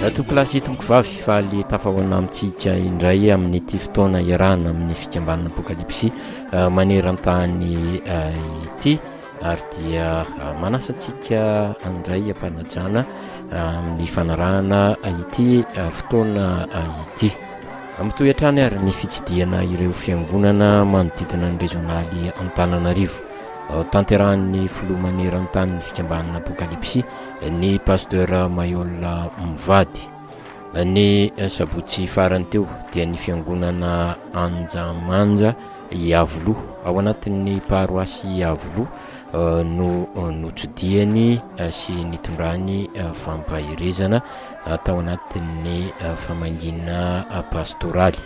Tompokolahy sy tompokovavy, faly tafahoana amintsika indray amin'ity fotoana iarahana amin'ny fikambanana Apokalypsy maneran-tany ity ary dia manasa antsika handray am-panajana amin'ny fanarahana ity fotoana ity. Mitohy hatrany ary ny fitsidihana ireo fiangonana manodidina ny rezionaly Antananarivo. Tanterahan'ny filoha maneran-tanin'ny fikambanana Apokalypsy, ny Pasteur Mailhol mivady. Ny sabotsy farany teo dia ny fiangonana Anjamanja Iavoloha, ao anatin'ny paroasy Iavoloha no notsidihany sy nitondrany fampaherezana. tao anatin'ny famangiana pastoraly.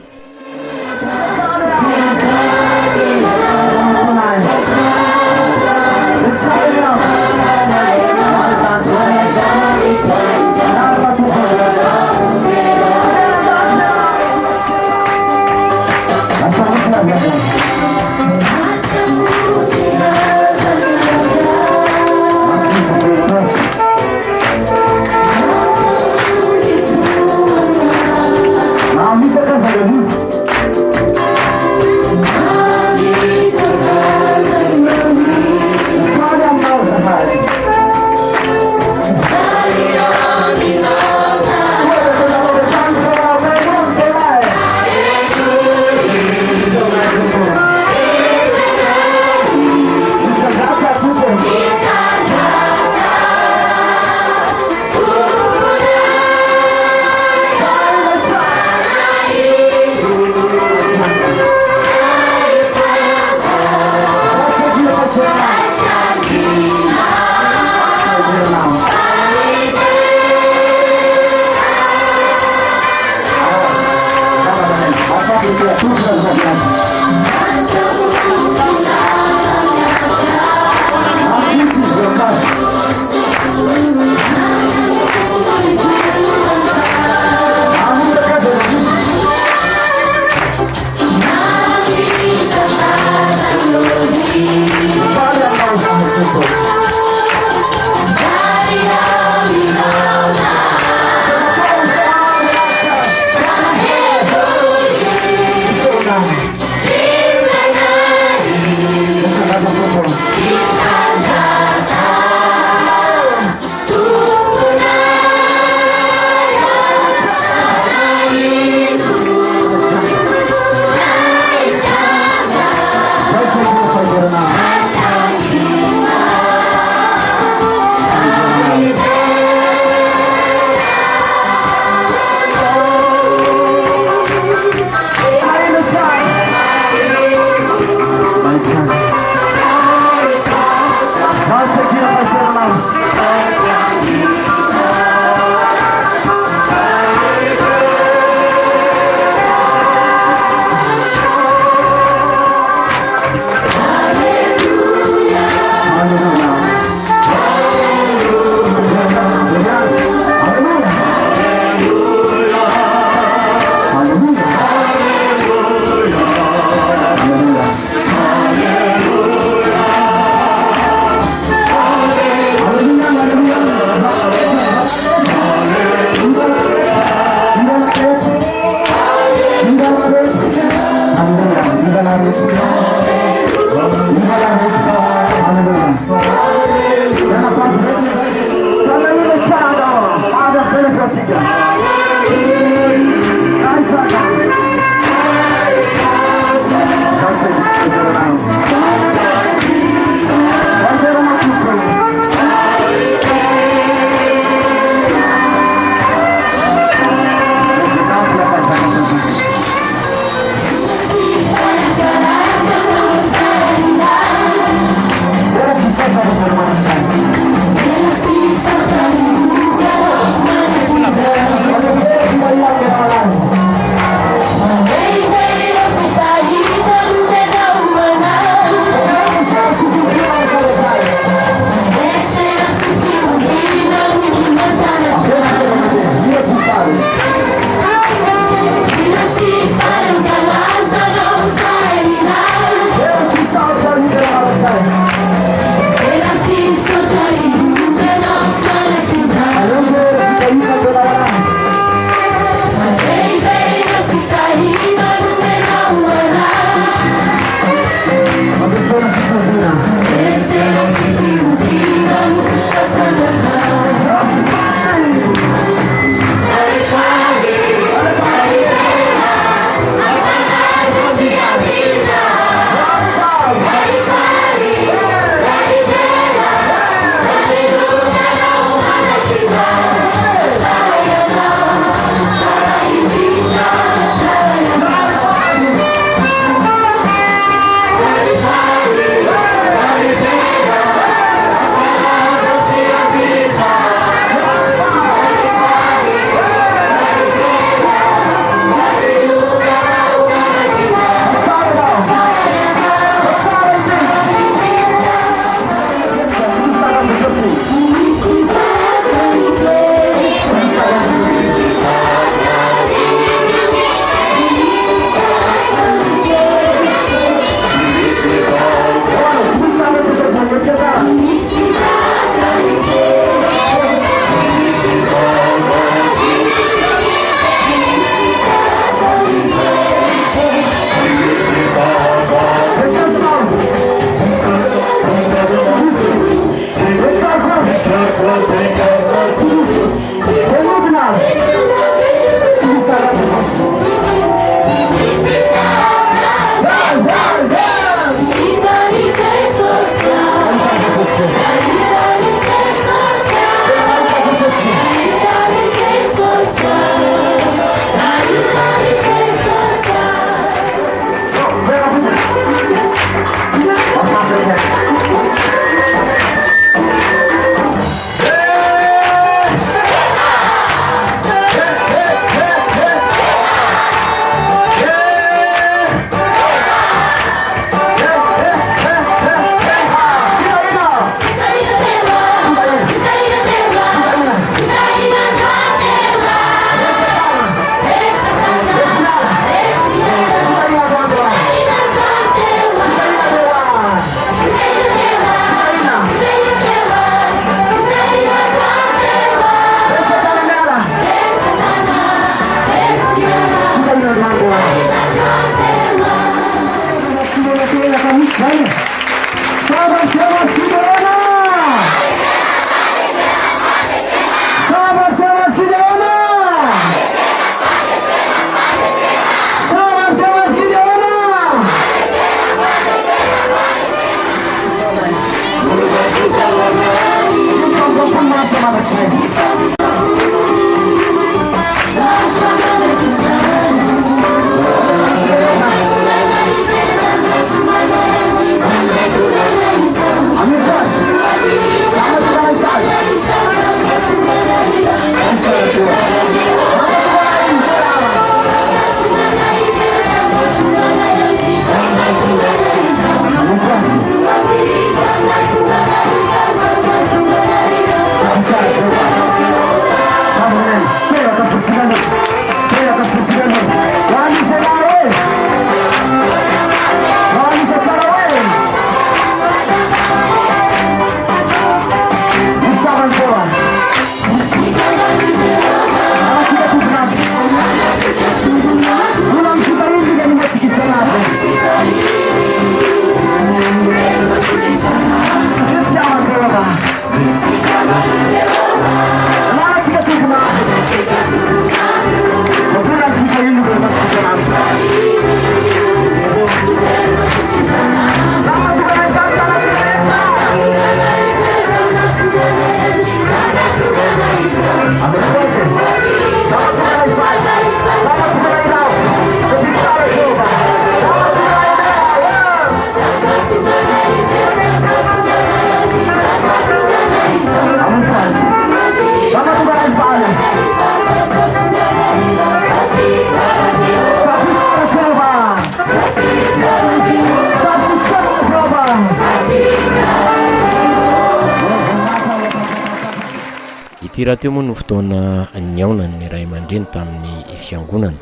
Ity rahateo moa no fotoana nihaonan'ny ray aman-dreny tamin'ny fiangonana.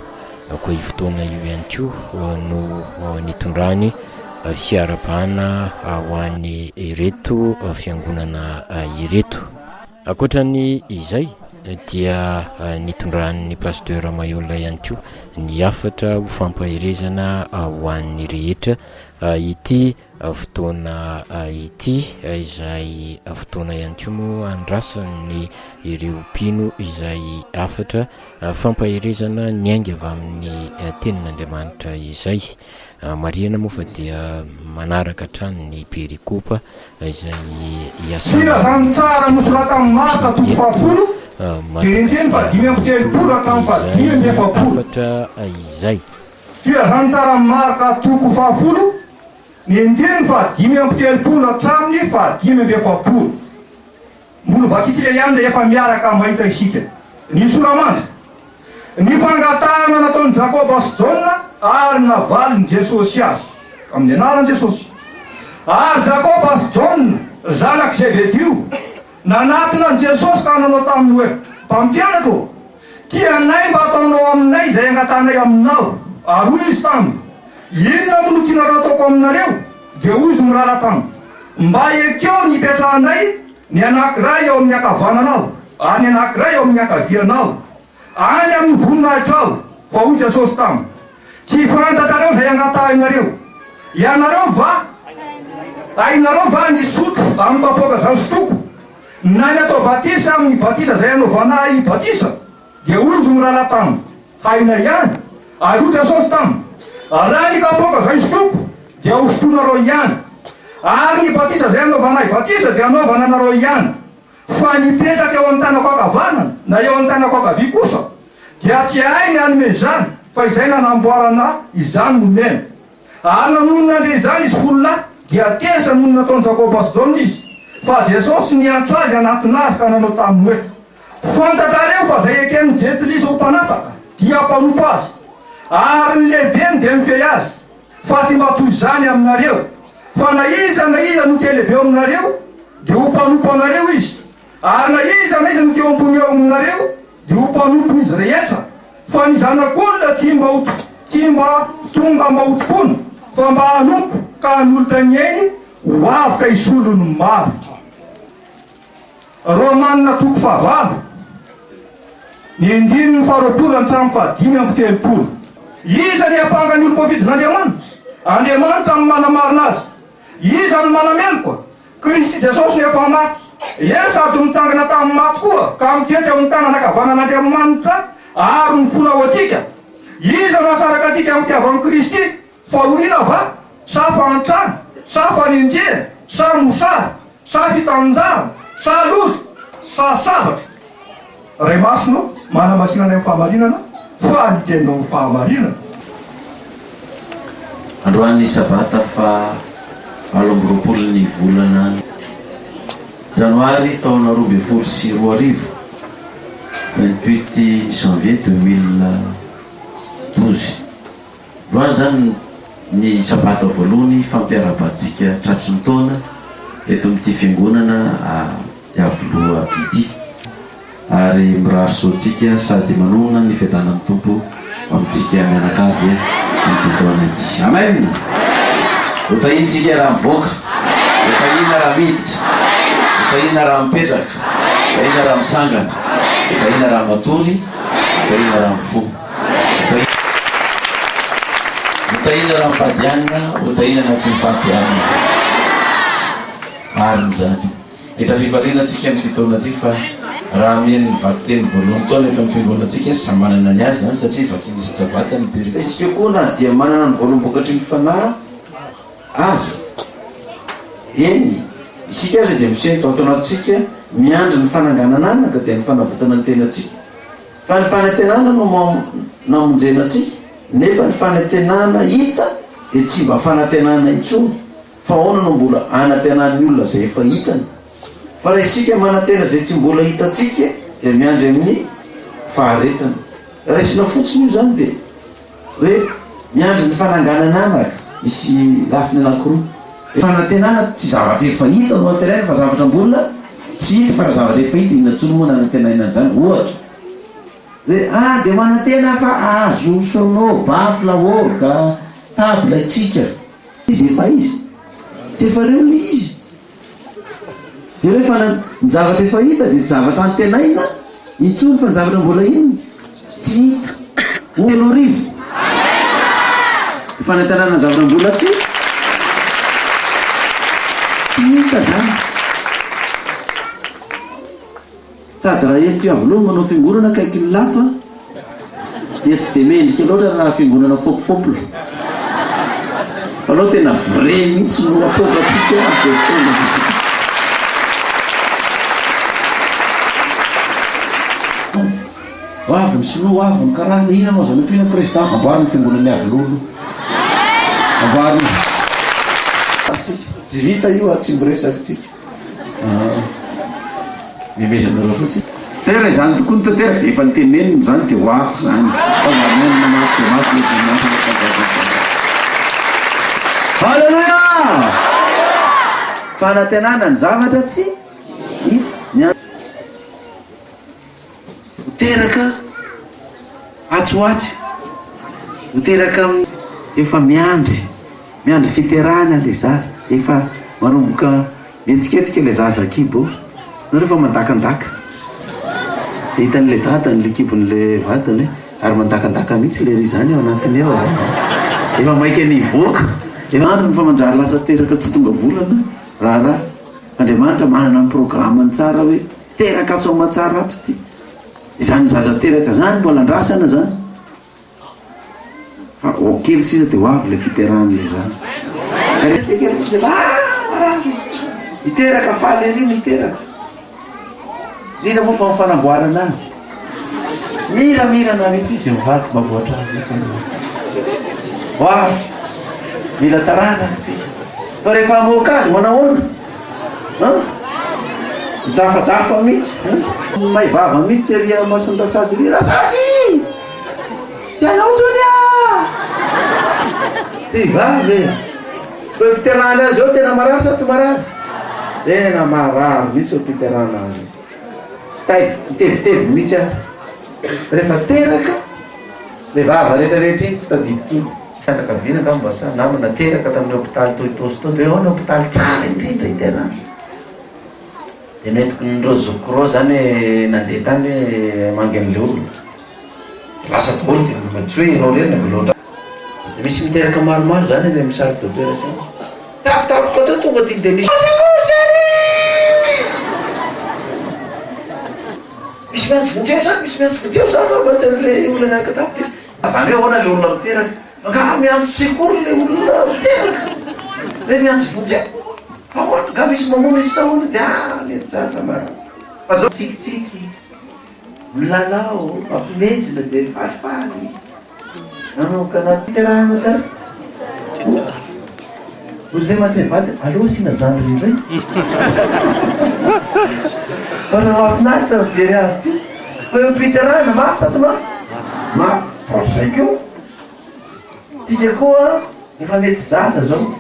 Koa io fotoana io ihany koa no nitondrany fiarahabana ho an'ireto fiangonana ireto. Ankoatra ny izay dia nitondran'ny Pasteur Mailhol ihany koa ny hafatra ho fampaherezana ho an'ny rehetra ity fotoana ity, izay fotoana ihany koa moa andrasan'ny ireo mpino izay hafatra fampaherezana niainga avy amin'ny tenin'Andriamanitra izay. Marihana moa fa dia manaraka hatrany ny perikopa izay iasana Filazantsara nosoratan'i Marka toko fahafolo, dia andininy fahadimy amby telopolo hatramin'ny fahadimy amby izay efapolo. hafatra izay. Filazantsaran'i Marka toko fahafolo, ny andininy fahadimy amby telopolo hatramin'ny fahadimy amby efapolo. Mbola vakintsika ihany rehefa miaraka mahita isika. Ny sora-mandry, ny fangatahana nataon'i Jakoba sy Jaona ary navalin'i Jesosy azy, amin'ny anaran'i Jesosy. Ary Jakoba sy Jaona, zanak'i Zebedio, nanatona an'i Jesosy ka nanao taminy hoe, Mpampianatra ô, tianay mba hataonao aminay izay angatahanay aminao. Ary hoy Izy taminy, Inona moa no tianareo hataoko aminareo? Dia hoy izy miraharaha taminy, Mba ekeo ny hipetrahanay, ny anankiray eo amin'ny ankavananao, ary ny anankiray eo amin'ny ankavianao, any amin'ny voninahitrao. Fa hoy Jesosy taminy, Tsy fantatrareo izay angatahinareo. Ianareo va, hainareo va ny hisotro amin'ny kapoaka izay hosotroiko, na ny hatao batisa amin'ny batisa izay hanaovana Ahy batisa? Dia hoy izy miraharaha taminy, Hainay ihany. Ary hoy Jesosy taminy, Raha ny kapoaka izay sotroiko, dia hosotroinareo ihany. Ary ny batisa izay anaovana Ahy batisa, dia hanaovana anareo ihany. Fa ny hipetraka eo amin'ny tanako ankavanana, na eo amin'ny tanako ankavia kosa, dia tsy hay ny hanome izany, fa izay nanamboarana izany no omena. Ary nony nandre izany izy folo lahy, dia tezitra noho ny nataon'i Jakoba sy Jaona izy. Fa Jesosy niantso azy hanatona azy ka nanao taminy hoe, Fantatrareo fa izay eken'ny jentilisa ho mpanapaka dia mpanompo azy, ary ny lehibeny dia mifehy azy, fa tsy mba toy izany aminareo, fa na iza na iza no te lehibe eo aminareo, dia ho mpanompo anareo izy, ary na iza na iza no te ho ambony eo aminareo, dia ho mpanompon'izy rehetra. Fa ny Zanak'olona tsy mba ho tsy mba tonga mba hotompoina, fa mba hanompo ka hanolotra ny ainy ho avotra hisolo ny maro. Romanina toko fahavalo, ny andininy faharoapolo hatramin'ny fahadimy amby telopolo. Iza no hiampanga ny olom-boafidin'Andriamanitra? Andriamanitra no manamarina azy. Iza no manameloka? Kristy Jesosy no efa maty, eny sady nitsangana tamin'ny maty koa, ka mitoetra eo amin'ny tanana ankavanan'Andriamanitra ary mifona ho antsika. Iza no hahasaraka antsika amin'ny fitiavan'i Kristy? Fahoriana va? Sa fahantrana? Sa fanenjehana? Sa mosary? Sa fitaninjara? Sa loza? Sa sabatra? Ray Masina ô, manamasina anay amin'ny fahamarinana, fa ny Teninao no fahamarinana. Androany sabata faha 28 ny volana janoary taona 2012, 28 janvier 2012. Androany izany ny sabata voalohany fampiarahabantsika tratry ny taona eto amin'ity fiangonana Iavoloha ity. Ary mirary soa antsika sady manonona ny fiadanan'ny Tompo amintsika mianakavy amin'ity taona ity. Amen! Ho tahiantsika raha mivoaka, ho tahiana raha miditra, ho tahiana raha mipetraka, ho tahiana raha mitsangana, ho tahiana raha matory, ho tahiana raha mifoha. Ho tahiana raha mifady hanina, ho tahiana na tsy mifady hanina. Marina izany. Hita fifaliana antsika amin'ity taona ity fa raha amian'ny vakiteny voalohany taona eto amin'ny fiangonantsika, samy manana ny azy izany satria vakiana isa-tsabata ny Fa isika koa na dia manana ny voaloham-bokatry ny Fanahy aza, eny, isika aza dia misento ato anatintsika miandry ny fananganan'anaka dia ny fanavotana ny tenantsika. Fa ny fanantenana no namonjena antsika, nefa ny fanantenana hita dia tsy mba fanantenana intsony, fa ahoana no mbola anantenan'ny olona izay efa hitany? Fa raha isika manantena izay tsy mbola hitantsika dia miandry amin'ny faharetana. Raisina fotsiny io izany dia hoe miandry ny fananganana anaka, misy lafiny anankiroa. Fanantenana tsy zavatra efa hita no antenaina fa zavatra mbola. Tsy hita fa raha zavatra efa hita inona intsony moa no anantenaina an'izany? Ohatra hoe ah dia manantena aho fa hahazo sono, baffle, orgue, table isika. Izy efa izy. Tsy efa reo le izy. Jereo fa na ny zavatra efa hita dia tsy zavatra antenaina intsony fa ny zavatra mbola inona? Tsy hita. 3000. Ny fanantenana ny zavatra mbola tsy tsy hita zany. Sady raha eto Iavoloha no manao fiangonana akaikin'ny lapa dia tsy dia mendrika loatra raha fiangonana fôpifôpla. Fa aleo tena vrai mihitsy no apoakantsika amin'izao fotoana izao. Ho avy ny sinoa, ho avy ny karana, inona no azo anampiana président? Amboary ny fiangonan'i Iavoloha aloha. Amboary. Tsy vita io tsy miresaka tsika. Memezanareo fotsiny. Zay raha izany tokoa no tanteraka dia efa notenenina izany dia ho avy izany. Fa amen mafy dia mafy ilay voninahitra matanjaka. Haleloia! Fanantenana ny zavatra tsy hita. Ny Ho teraka atsy ho atsy. Ho teraka amin'ny. Efa miandry, miandry fiterahana ilay zaza. Efa manomboka mihetsiketsika ilay zaza an-kibo ao. Nareo efa mandakandaka. Dia hitan'ilay dadany ilay kibon'ilay vadiny ary mandakandaka mihitsy ilay ry izany ao anatiny ao. Efa maika ny hivoaka. Efa androny fa manjary lasa teraka tsy tonga volana raharaha. Andriamanitra manana ny programme-ny tsara hoe. Teraka atsy aomatsara ato ty. Izany zaza teraka zany mbola andrasana zany. Fa ho kely sisa de ho avy le fiterahan'le zaza. Ka rehefa kely sisa de ah marary. Hiteraka faly ery miteraka. Indrindra moa fa ny fanamboarana azy. Miramirana mihitsy izy mivady mamboatra azy. Ho avy. Mila taranaka tsika. Fa rehefa hamoaka azy manao ahoana? An? Mijafajafa mihitsy an? May vava mihitsy ery amason'i Rasazy ery, Rasazy! Tsy anao intsony aho! Vehivavy e! Fa eo am-piterahana azy eo tena marary sa tsy marary? Tena marary mihitsy eo am-piterahana azy eo. Tsy taitra, mitebiteby mihitsy aho. Rehefa teraka, le vava rehetrarehetra iny tsy tadidy intsony. Fianakaviana angamba sa namana teraka tamin'ny hopitaly tao Itaosy tao dia hoe ao ny hopitaly tsara indrindra iterahana. Dia nentiko ireo zokiko ireo zany nandeha tany hamangy an'ilay olona. Dia lasa daholo dia tsy hoe ianao irery no avela ao an-trano. Dia misy miteraka maromaro zany any amin'ny salle d'opération. Tampotampoka teo tonga dia misy. Misy miantso vonjeo zany, misy miantso vonjeo zany angamba tsy an'ilay olona niaraka tamiko dia. Zany hoe ahoana ilay olona miteraka? Angaha miantso secours ilay olona miteraka? Hoe miantso vonjy e? Ahoana? Angaha misy mamono izy sa ahoana? Dia ah mety zaza marary. Fa zao mitsikitsiky, milalao, mampimejina dia falifaly. Nanomboka naterahana tany. Ozy ve mantsy ny vadiny, aleo asiana zandriny indray. Fa raha mahafinaritra mijery azy ity. Fa eo am-piterahana mafy sa tsy mafy? Mafy. Fa zay koa. Tsika koa efa mety zaza zao.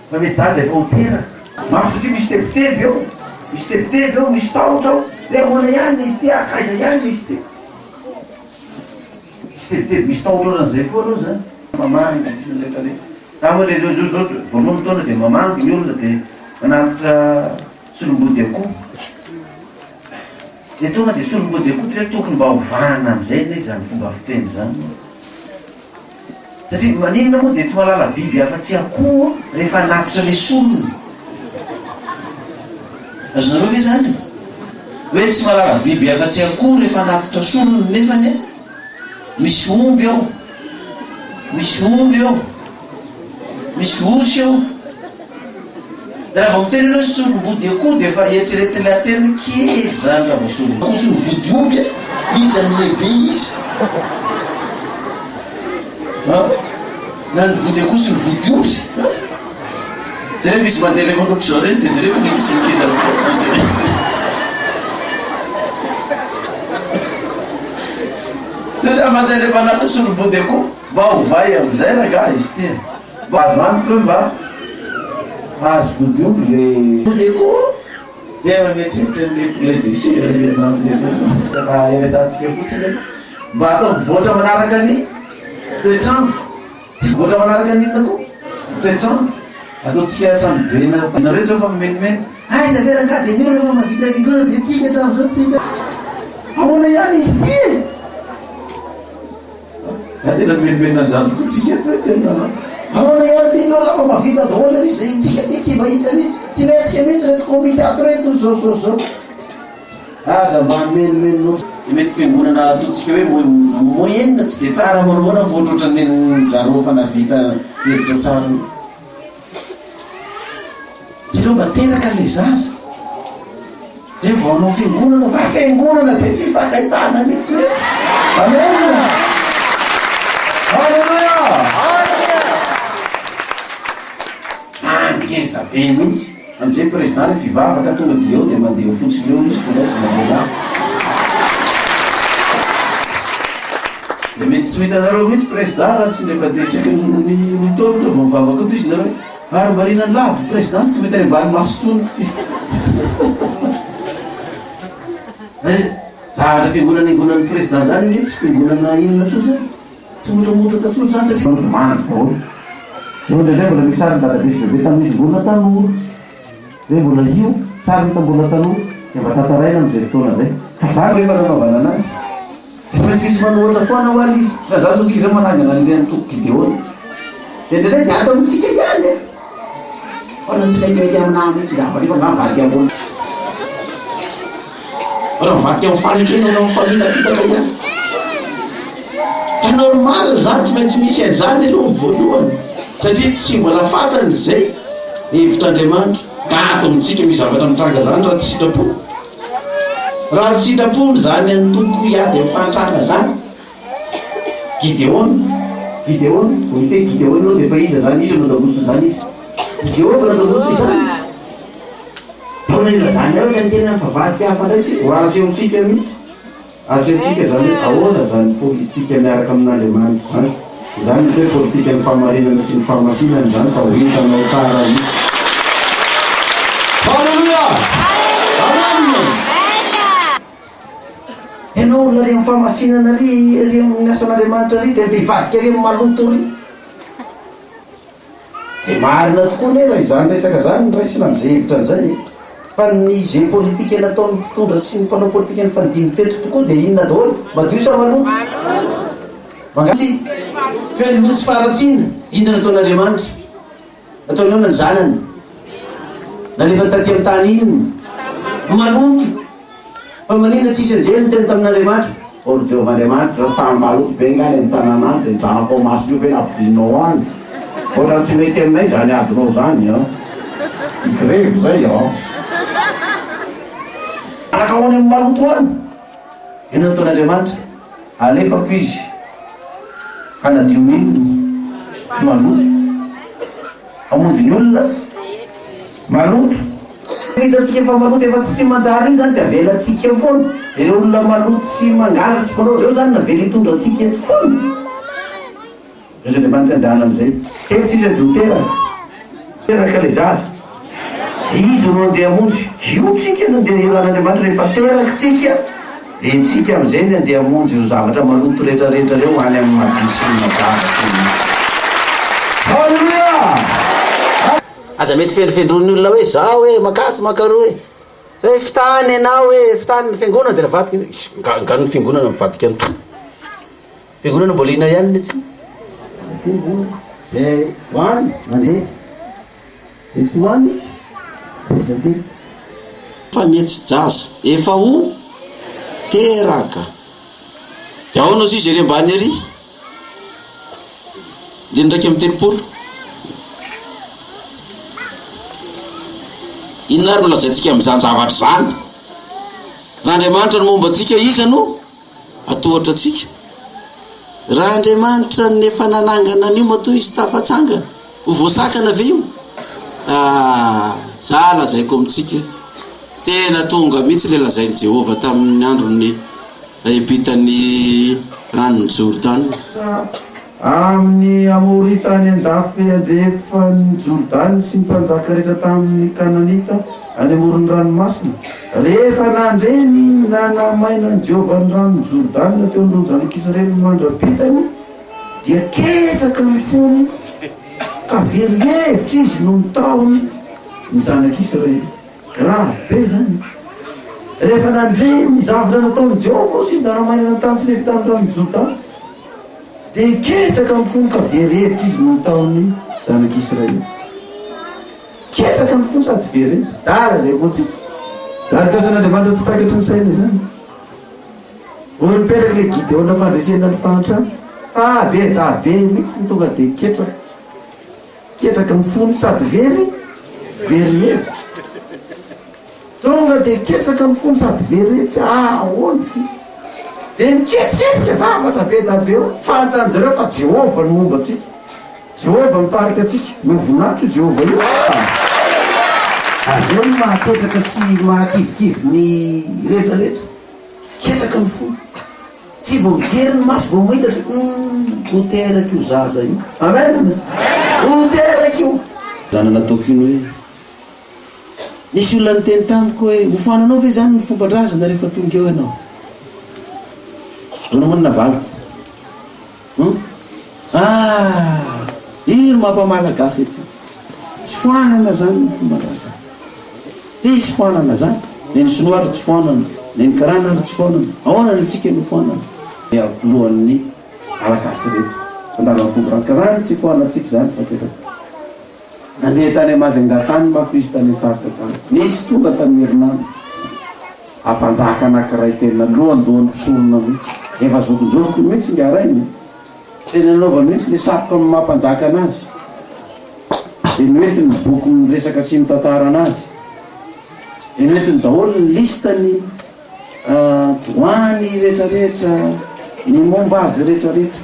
Efa mety zaza efa ho teraka. Mafy satria misy tebiteby eo. Misy tebiteby eo, misy tahotra ao. Hoe ahoana ihany izy ity, akaiza ihany izy ity. Misy tebiteby, misy tahotra ohatran'izay foana eo zany. Mamangy sy ny rehetra rehetra. Za moa le zao zao voalohany taona dia mamangy ny olona dia manatitra solombody akoho. Dia tonga dia solombody akoho dia tokony mba ovana amin'izay anie izany fomba fiteny izany. Satria maninona moa dia tsy mahalala biby afa-tsy akoho rehefa hanatitra le solony. Azonareo ve izany? Hoe tsy mahalala biby afa-tsy akoho rehefa hanatitra solony nefany misy omby ao, misy ondry ao, misy osy ao. Dia raha vao miteny ianao hoe solom-body akoho dia efa eritreretin'ilay ateriny hoe kely izany raha vao solom-body. Akoho sy ny vodiomby e! Iza no lehibe iza? An? Na ny vody akoho sy ny vodiosy an? Jereo fa izy mandeha ilay manao ohatr'izao ireny dia jereo fa misy ankizy amin'izay. Dia za mantsy ilay manala solom-body akoho. Mba ovay amin'izay rangaha izy ity e! Mba azo antoka hoe mba hahazo vodiomby le. Vody akoho. Dia efa mieritreritra an'ilay poulet de chair ianao amin'ireo. Raha iresahantsika fotsiny hoe mba atao mivoatra manaraka ny toetr'andro. Tsy mivoatra manaraka ny inona koa? Ny toetr'andro. Ataontsika tranobe na. Nareo zao fa mimenomeno. Aiza ve rangahy dia ny olona efa mahavita fiangonana dia tsika hatramin'izao tsy hita. Ahoana ihany izy ity e? Za tena mimenomenona an'izany tokoa tsika eto e, tena ahoana ihany ity ny olona fa mahavita daholo ery izay tsika ity tsy mba hita mihitsy, tsy mihetsika mihitsy ireto komity ato ireto zao zao zao. Aza mba mimenomenona. Mety fiangonana ataontsika hoe moyenne tsy dia tsara manahoana fa ohatrohatran'ny nen'ny zareo efa nahavita hevitra tsara io. Jereo mba teraka le zaza. Zay vao hanao fiangonana fa fiangonana be tsy ifankahitana mihitsy hoe. Amen. Alléluia. Ngeza be mihitsy. Amizay président rehefa hivavaka tonga dia eo dia mandeha eo fotsiny eo izy tonga aiza mandeha lavitra. Dia mety tsy ho hitanareo mihitsy président raha tsy indray mandeha isaky ny roa taona tonga vao mivavaka toa izy nareo hoe varimbariana ny lavo président tsy mety any ambany maso-tonoko ity. Zavatra fiangonana iangonan'ny président zany ange tsy fiangonana inona intsony zany. Tsy motramotraka intsony zany satria. Mandry daholo. Eo indraindray mbola misy sarin'i dadabe sy bebe tamin'izy mbola tanora. Hoe mbola io sary hita mbola tanora dia mba tantaraina amin'izay fotoana izay. Fa zany ve efa nanaovana anazy? Tsy maintsy misy manohatra foana hoa le izy. Raha zany zao tsika zao manangana an'ilay antoko Gideona. Dia indraindray dia ato amintsika ihany e! Fa na tsy metimety aminahy mihitsy zavatra io fa angaha mivadika ambony. Raha mivadika amin'ny fanekena na amin'ny famitapitaka ihany. Fa normal zany, tsy maintsy misy an'izany aloha amin'ny voalohany. Satria tsy mbola fantany izay hevitr'Andriamanitra. Ka ato amintsika misy zavatra mitranga zany raha tsy sitrapo. Raha tsy sitrapony zany antoko hiady amin'ny fahantrana zany. Gideona, Gideona, vao hiteny Gideona ianao dia efa iza zany, iza no andamosina izany izy? Jehovah no andamosina izany. Taona ilazany araka ny tenany fa vadika hafa indray ity, ho asehontsika mihitsy. Asehontsika izany hoe ahoana izany politika miaraka amin'Andriamanitra izany. Izany ny atao hoe politikan'ny fahamarinana sy ny fahamasinana izany fa ho hitanao tsara mihitsy. Haleloia! Amen! Ianao olona ary amin'ny fahamasinana ary, ary amin'ny asan'Andriamanitra ary dia andeha hivadika ary amin'ny maloto ary. Dia marina tokoa anie raha izany resaka izany no raisina amin'izay hevitra an'izay e! Fa ny jeu politique nataon'ny mpitondra sy ny mpanao politika nifandimby teto tokoa dia inona daholo? Madio sa maloto? Maloto. Feno loto sy faharatsiana. Inona nataon'Andriamanitra? Nataony ahoana ny zanany? Nalefany taty amin'ny tany inona? Maloto. Fa maninona tsisy anjely niteny tamin'Andriamanitra? Ô ry Jehovah Andriamanitra, tany maloto be nga any amin'ny tanàna any, dia ny zanakao masina io ve nampidininao any? Ohatran'ny tsy mety aminay izany adinao izany an! Hi-grevy izay an! Zanakao any amin'ny maloto any! Inona no nataon'Andriamanitra? Alefako izy hanadio ny maloto, hamonjy ny olona maloto. Hitantsika fa maloto efa tsy tia manjary io zany de avelantsika eo foana. Ireo olona maloto sy mangalatra sy manao ireo zany navela hitondra antsika eto foana. Aiza Andriamanitra andehana amizay? Kely sisa dia ho teraka. Teraka ilay zaza. Izy no andeha hamonjy. Io tsika no andeha hiran'Andriamanitra rehefa teraka tsika dia tsika amizay ny andeha hamonjy ireo zavatra maloto rehetra rehetra ireo any amin'ny madio sy ny mazava sy ny Haleloia! Aza mety fendrofendroin'ny olona hoe zaho e, makatsy makaroa e. Zay fitahany ianao e, fitahany ny fiangonana dia navadika ny, nga nga ny fiangonana mivadika ny Tompo. Fiangonana mbola inona ihany ny tsy? Fiangonana zay ho any mandeha, zay tsy ho any mandeha. Fa mihetsi-jaza efa ho teraka. Dia ahoana hozy izy ery ambany ery? Andininy 31. Inona ary no lazaintsika amin'izany zavatra izany? Raha Andriamanitra no momba antsika, iza no atohatra antsika? Raha Andriamanitra no efa nanangana an'io matoa izy tafatsangana, ho voasakana ve io? Ah, za lazaiko amintsika, tena tonga mihitsy ilay lazain'i Jehovah tamin'ny andron'ny Nahiampita ny ranon'i Jordana. Amin'ny Amorita any an-dafy andrefan'i Jordany sy ny mpanjaka rehetra tamin'ny Kananita any amoron'ny ranomasina, rehefa nandre ny nanamainan'i Jehovah ny ranon'i Jordana teo anoloan'ny zanak'Israely mandra-pitany, dia ketraka ny fony ka very hevitra izy noho ny tahony ny zanak'Israely. Grave be izany. Rehefa nandre ny zavatra nataon'i Jehovah ozy izy nanamainana ny tany sy ny efitan'ny ranon'i Jordana, dia ketraka ny fony ka very hevitra izy noho ny taon'ny zanak'Israely. Ketraka ny fony sady very hevitra. Zara izay koa tsika. Zany fiasan'Andriamanitra tsy takatry ny saina izany. Vao nipetraka ilay Gideona fandresena ny fahantrana. Fa be da be mihitsy ny tonga dia ketraka. Ketraka ny fony sady very very hevitra. Tonga dia ketraka ny fony sady very hevitra, ah ahoana ity? Dia niketriketrika zavatra be da be eo. Fantany zareo fa Jehovah no momba antsika. Jehovah mitarika antsika. No voninahitra io Jehovah io. Ary izay no mahaketraka sy mahakivikivy ny rehetra rehetra. Ketraka ny fony. Tsy vao mijery ny maso vao mahita dia humm ho teraka io zaza io. Amen! Ho teraka io. Zany nataoko iny hoe nisy olona niteny tamiko hoe hofoananao ve zany ny fomban-drazana rehefa tonga eo ianao? Ahoana moa ny navaliko? Hum? Ah! Io no mampamalagasy antsika. Tsy foanana zany ny fomban-drazana. Tsisy foanana zany. Ny an'ny sinoa ary tsy foanana, ny an'ny karana ary tsy foanana. Ahoana ny antsika no foanana? Dia filohan'ny malagasy rehetra. Mandalo amin'ny fomba ka zany tsy foanantsika zany fa apetratsika. Nandeha tany Majunga tany manko izy tany amin'ny faritra tany. Nisy tonga tamin'ny herinandro. Ampanjaka anankiray tena lohandohan'ny mpisorona mihitsy. Efa zokinjokiny mihitsy ingahy rainy. Tena nanaovany mihitsy le satroka amin'ny maha mpanjaka anazy. Dia noentiny ny boky miresaka sy mitantara anazy. Dia noentiny daholo ny liste ny doany rehetrarehetra, ny momba azy rehetrarehetra.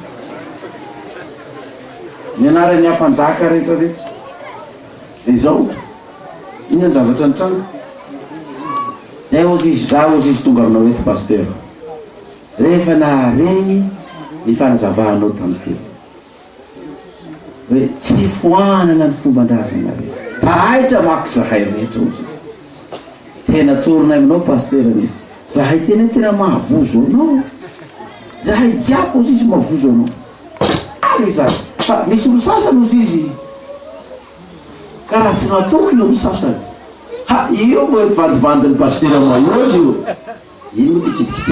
Ny anaran'ny ampanjaka rehetrarehetra. Dia izao, inona ny zavatra nitranga? Zay hozy izy, za hozy izy tonga aminao eto Pasitera. Rehefa naharegny ny fanazavanao tamin'ny teo hoe tsy foanana ny fomban-drazanareo. Taitra manko zahay rehetra hozy izy. Tena tsorinay aminao Pasitera anie. Zahay tena tena mahavozo anao. Zahay jiaby hozy izy mavozo anao. Ary izany fa misy olo sasany hozy izy karaha tsy natoky ny olo sasany. Ha io mbo vandivandin'ny Pasitera Mahery io. Ino moa ty kitikiti.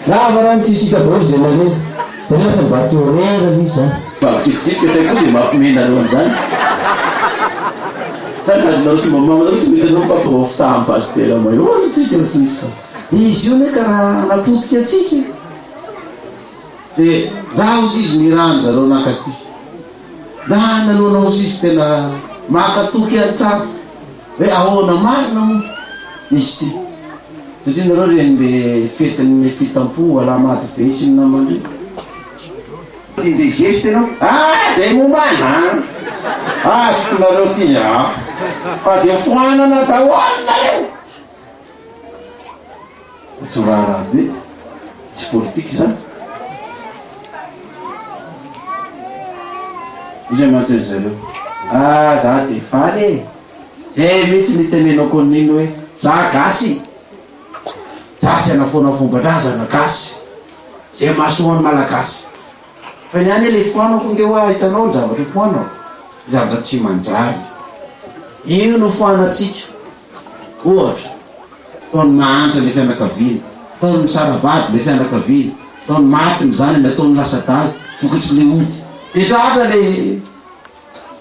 Lava rano tsisy hita daholo zay naleha. Zay lasa mivadika horreur le izy zany. Mba mikitikitika tsy haiko koa zay mampiomehy nareo an'izany. Fa azonareo sy mamanareo tsy mety anareo mifampirofita am pasitera mahery tsika sisa. Izy io anie ka raha hanapotika antsika de za ozy izy nirahan zareo nankaty. Lany aloha anao ozy izy tena maka toky ihany tsara. Hoe ahoana marina moa izy ity? Satria nareo reny le fetin'ny fitampo alahamady be sy ny namany reny. Ty nde geste enao ah de momana an! Azoko nareo ty an! Fa de foanana daholo nareo! Tsy miraharaha be, tsy politika izany. Iza mantsy ry zareo? Ah za de faly e! Zay mihitsy ny itenenako an'iny hoe za gasy, za tsy hanafoana fomban-drazana gasy, zay mahasoa ny malagasy. Fa ny ahy anie le foanako nge hoa hitanao ny zavatra foanako, zavatra tsy manjary. Io no foanantsika. Ohatra, ataony mahantra ilay fianakaviana, ataony misara-bady ilay fianakaviana, ataony maty ny zanany, ataony lasa adala, vokatr'ilay ody. Dia tratra ilay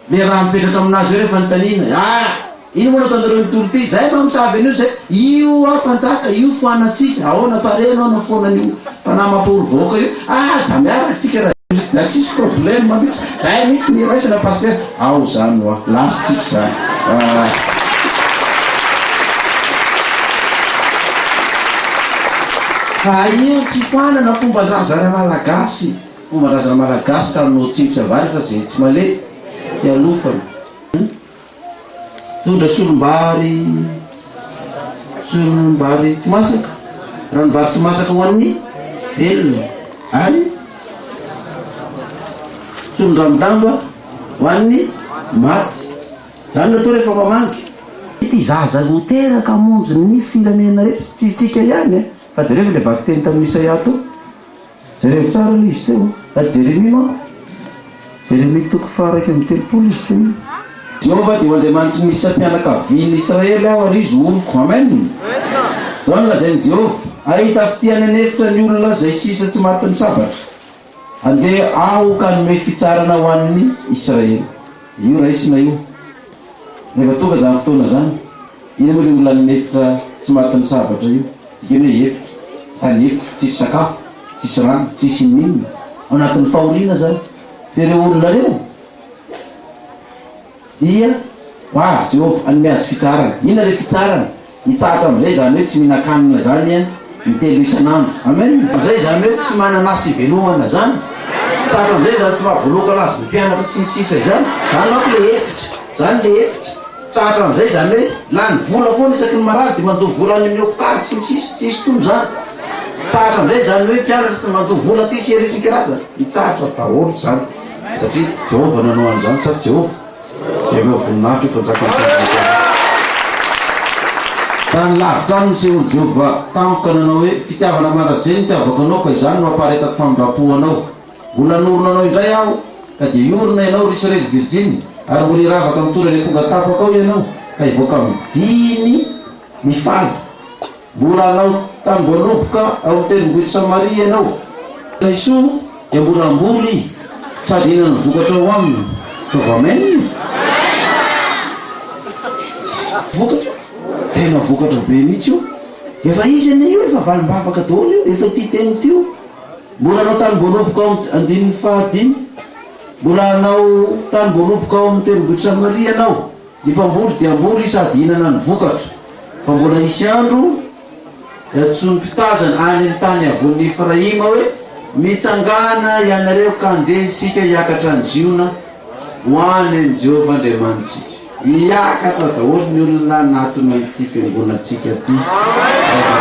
ilay raha mipetraka aminazy eo rehefa anontaniana, ah! Ino moa no ataonareo nitory ity? Zay mamosavy an'io zay, io ah mpanjaka, io foanantsika, ahoana pare anao hanafoana an'io fanahy mampahory vahoaka io? Ah! Da miaraka tsika raha Da tsisy problème mihitsy, zay mihitsy ny iraisana Pasteur, ao zany hoa, lasa tsika zany ah. Fa io tsy foanana fomban-drazana malagasy, fomban-drazana malagasy ka no atsimo sy avaratra zay tsy male fialofana. Mitondra solombary solombary tsy masaka, ranombary tsy masaka ho an'ny velona ary. Solon-dranon-damba ho an'ny maty. Izany no atao rehefa mamangy. Ity zaza ho teraka hamonjy ny firenena rehetra, tsy itsika ihany e! Fa jerevo ilay vakiteny tamin'i Isaia teo. Jerevo tsara ilay izy teo. A Jeremia manko. Jeremia toko faha-31 izy teo io. Jehovah dia ho Andriamanitry ny isam-pianakavian'ny Israely aho ary izy ho oloko. Amen! Izao no lazain'i Jehovah, Hahita fitia any an'efitra ny olona izay sisa tsy matin'ny sabatra. Handeha aho ka hanome fitsarana ho an'ny Israely. Io raisina io. Rehefa tonga izany fotoana izany, inona moa ilay olona any an'efitra tsy matin'ny sabatra io? Dikany hoe efitra, tany efitra, tsisy sakafo, tsisy rano, tsisy inon'inona. Ao anatin'ny fahoriana izany. Fa ireo olona ireo dia ho avy Jehovah hanome azy fitsaharana. Inona ilay fitsaharana? Mitsahatra amin'izay izany hoe tsy mihinan-kanina izany intelo isan'andro. Amen. Amin'izay izany hoe tsy manana asa ivelomana izany. Mitsahatra amin'izay izany tsy mahavoaloka laza ny mpianatra sy ny sisa izany. Izany manko ilay efitra. Izany ilay efitra. Mitsahatra amin'izay izany hoe lany vola foana isaky ny marary dia mandoa vola any amin'ny hopitaly sy ny sisa. Tsy hisy intsony izany. Mitsahatra amin'izay izany hoe mpianatra tsy mandoa vola aty sy ery sy ny karazany. Hitsahatra daholo izany satria Jehovah nanao an'izany sa Jehovah? Dia omeo voninahitra io mpanjakan'ny fianakaviana io. Tany lavitra any nisehoan'i Jehovah tamiko ka nanao hoe, Fitiavana mandrakizay no nitiavako anao, ka izany no hampaharetako famindram-po ho anao. Mbola hanorina anao indray Aho, ka dia hiorina ianao, ry Israely virjiny, ary mbola hiravaka amin'ny toerana ampongatapaka ao ianao, ka hivoaka amin'ny diny mifaly. Mbola hanao tanimboaloboka ao amin'ny tendrombohitr'i Samaria ianao. Laisoa dia mbola hamboly sady hihinana ny vokatra ao aminy. Ataovy amen. Vokatra io. Tena vokatra be mihitsy io. Efa izy anie io, efa valim-bavaka daholo io, efa ity teny ity io. Mbola hanao tanimboaloboka ao amin'ny andininy fahadimy. Mbola hanao tanimboaloboka ao amin'ny tendrombohitr'i Samaria ianao. Ny mpamboly dia hamboly sady hihinana ny vokatra, fa mbola hisy andro hiantsoan'ny mpitazana any amin'ny tany havoan'i Efraima hoe, Mitsangàna ianareo ka andeha isika hiakatra any Ziona, ho any amin'i Jehovah Andriamanitsika. Hiakatra daholo ny olona hanatona ity fiangonantsika ity rehefa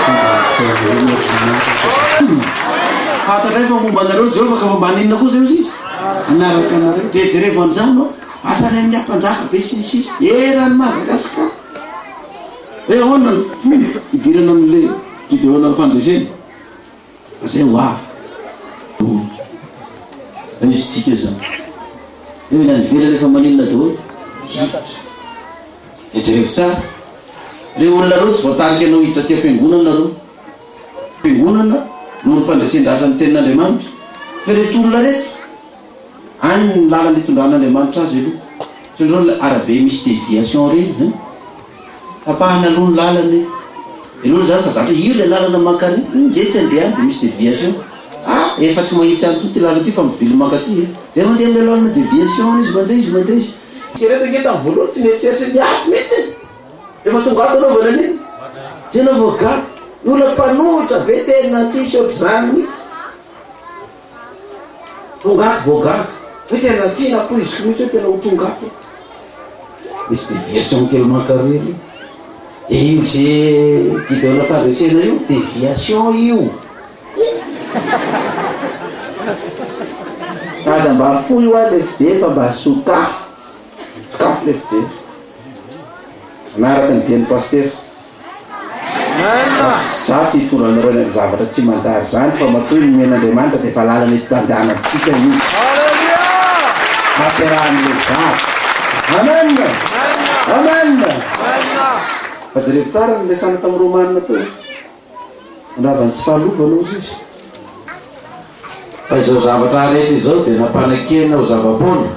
tonga ny fotoana. Fantatray fa momba anareo Jehovah ka fa mba haninona kosa hozy izy? Hanaraka anareo. Dia jerevo an'izany hoa. Hatrany amin'ny ampanjaka be sy ny sisa eran'i Madagascar. Hoe ahoana ny fomba hidirana amin'ilay Gideona amin'ny fandresena? Fa zay ho avy. Aiza tsika zany? Eo ny any ivelany efa maninona daholo? Hiditra. Dia jerevo tsara. Reo olona reo tsy voatarika anao hiditra aty am-piangonana reo. Fiangonana noho ny fandresen-dahatra ny tenin'Andriamanitra. Fa ireto olona reto. Any ny lalana itondran'Andriamanitra azy aloha. Ohatran'ireo ilay arabe misy déviation ireny hein. Tapahana aloha ny lalana e. Ianao zany fa zatra io ilay lalana mankany, injay tsy andeha any dia misy déviation. Ah! Efa tsy mahitsy any intsony ity lalana ity fa mivily mankaty e. Dia mandeha amin'ilay lalana déviation any izy, mandeha izy, mandeha izy. Ireto ange tamin'ny voalohany tsy nieritreritra ny ato mihitsy e. Efa tonga ato anaovana an'iny. Tsy ianao vao gaga. Olona mpanohitra be tena tsisy ohatr'izany mihitsy. Tonga ato vao gaga. Hoe tena tsy nampoiziko mihitsy hoe tena ho tonga ato. Misy déviation kely mankarary io. Dia io ze Gideona fandresena io, déviation io. Aza mba fohy hoa le fijery fa mba sokafy. Sokafy le fijery. Manaraka ny dian'ny pasitera. Fa za tsy hitondra anareo any amin'ny zavatra tsy manjary izany fa matoa nomen'Andriamanitra dia efa lalana andehanantsika io. Hampiarahan'ilay zaza. Amen! Amen! Fa jerevo tsara ny niresahana tamin'ny Romana teo. Mandrava ny tsy fahalovana hozy izy. Fa izao zavatra rehetra izao dia nampanekena ho zava-poana.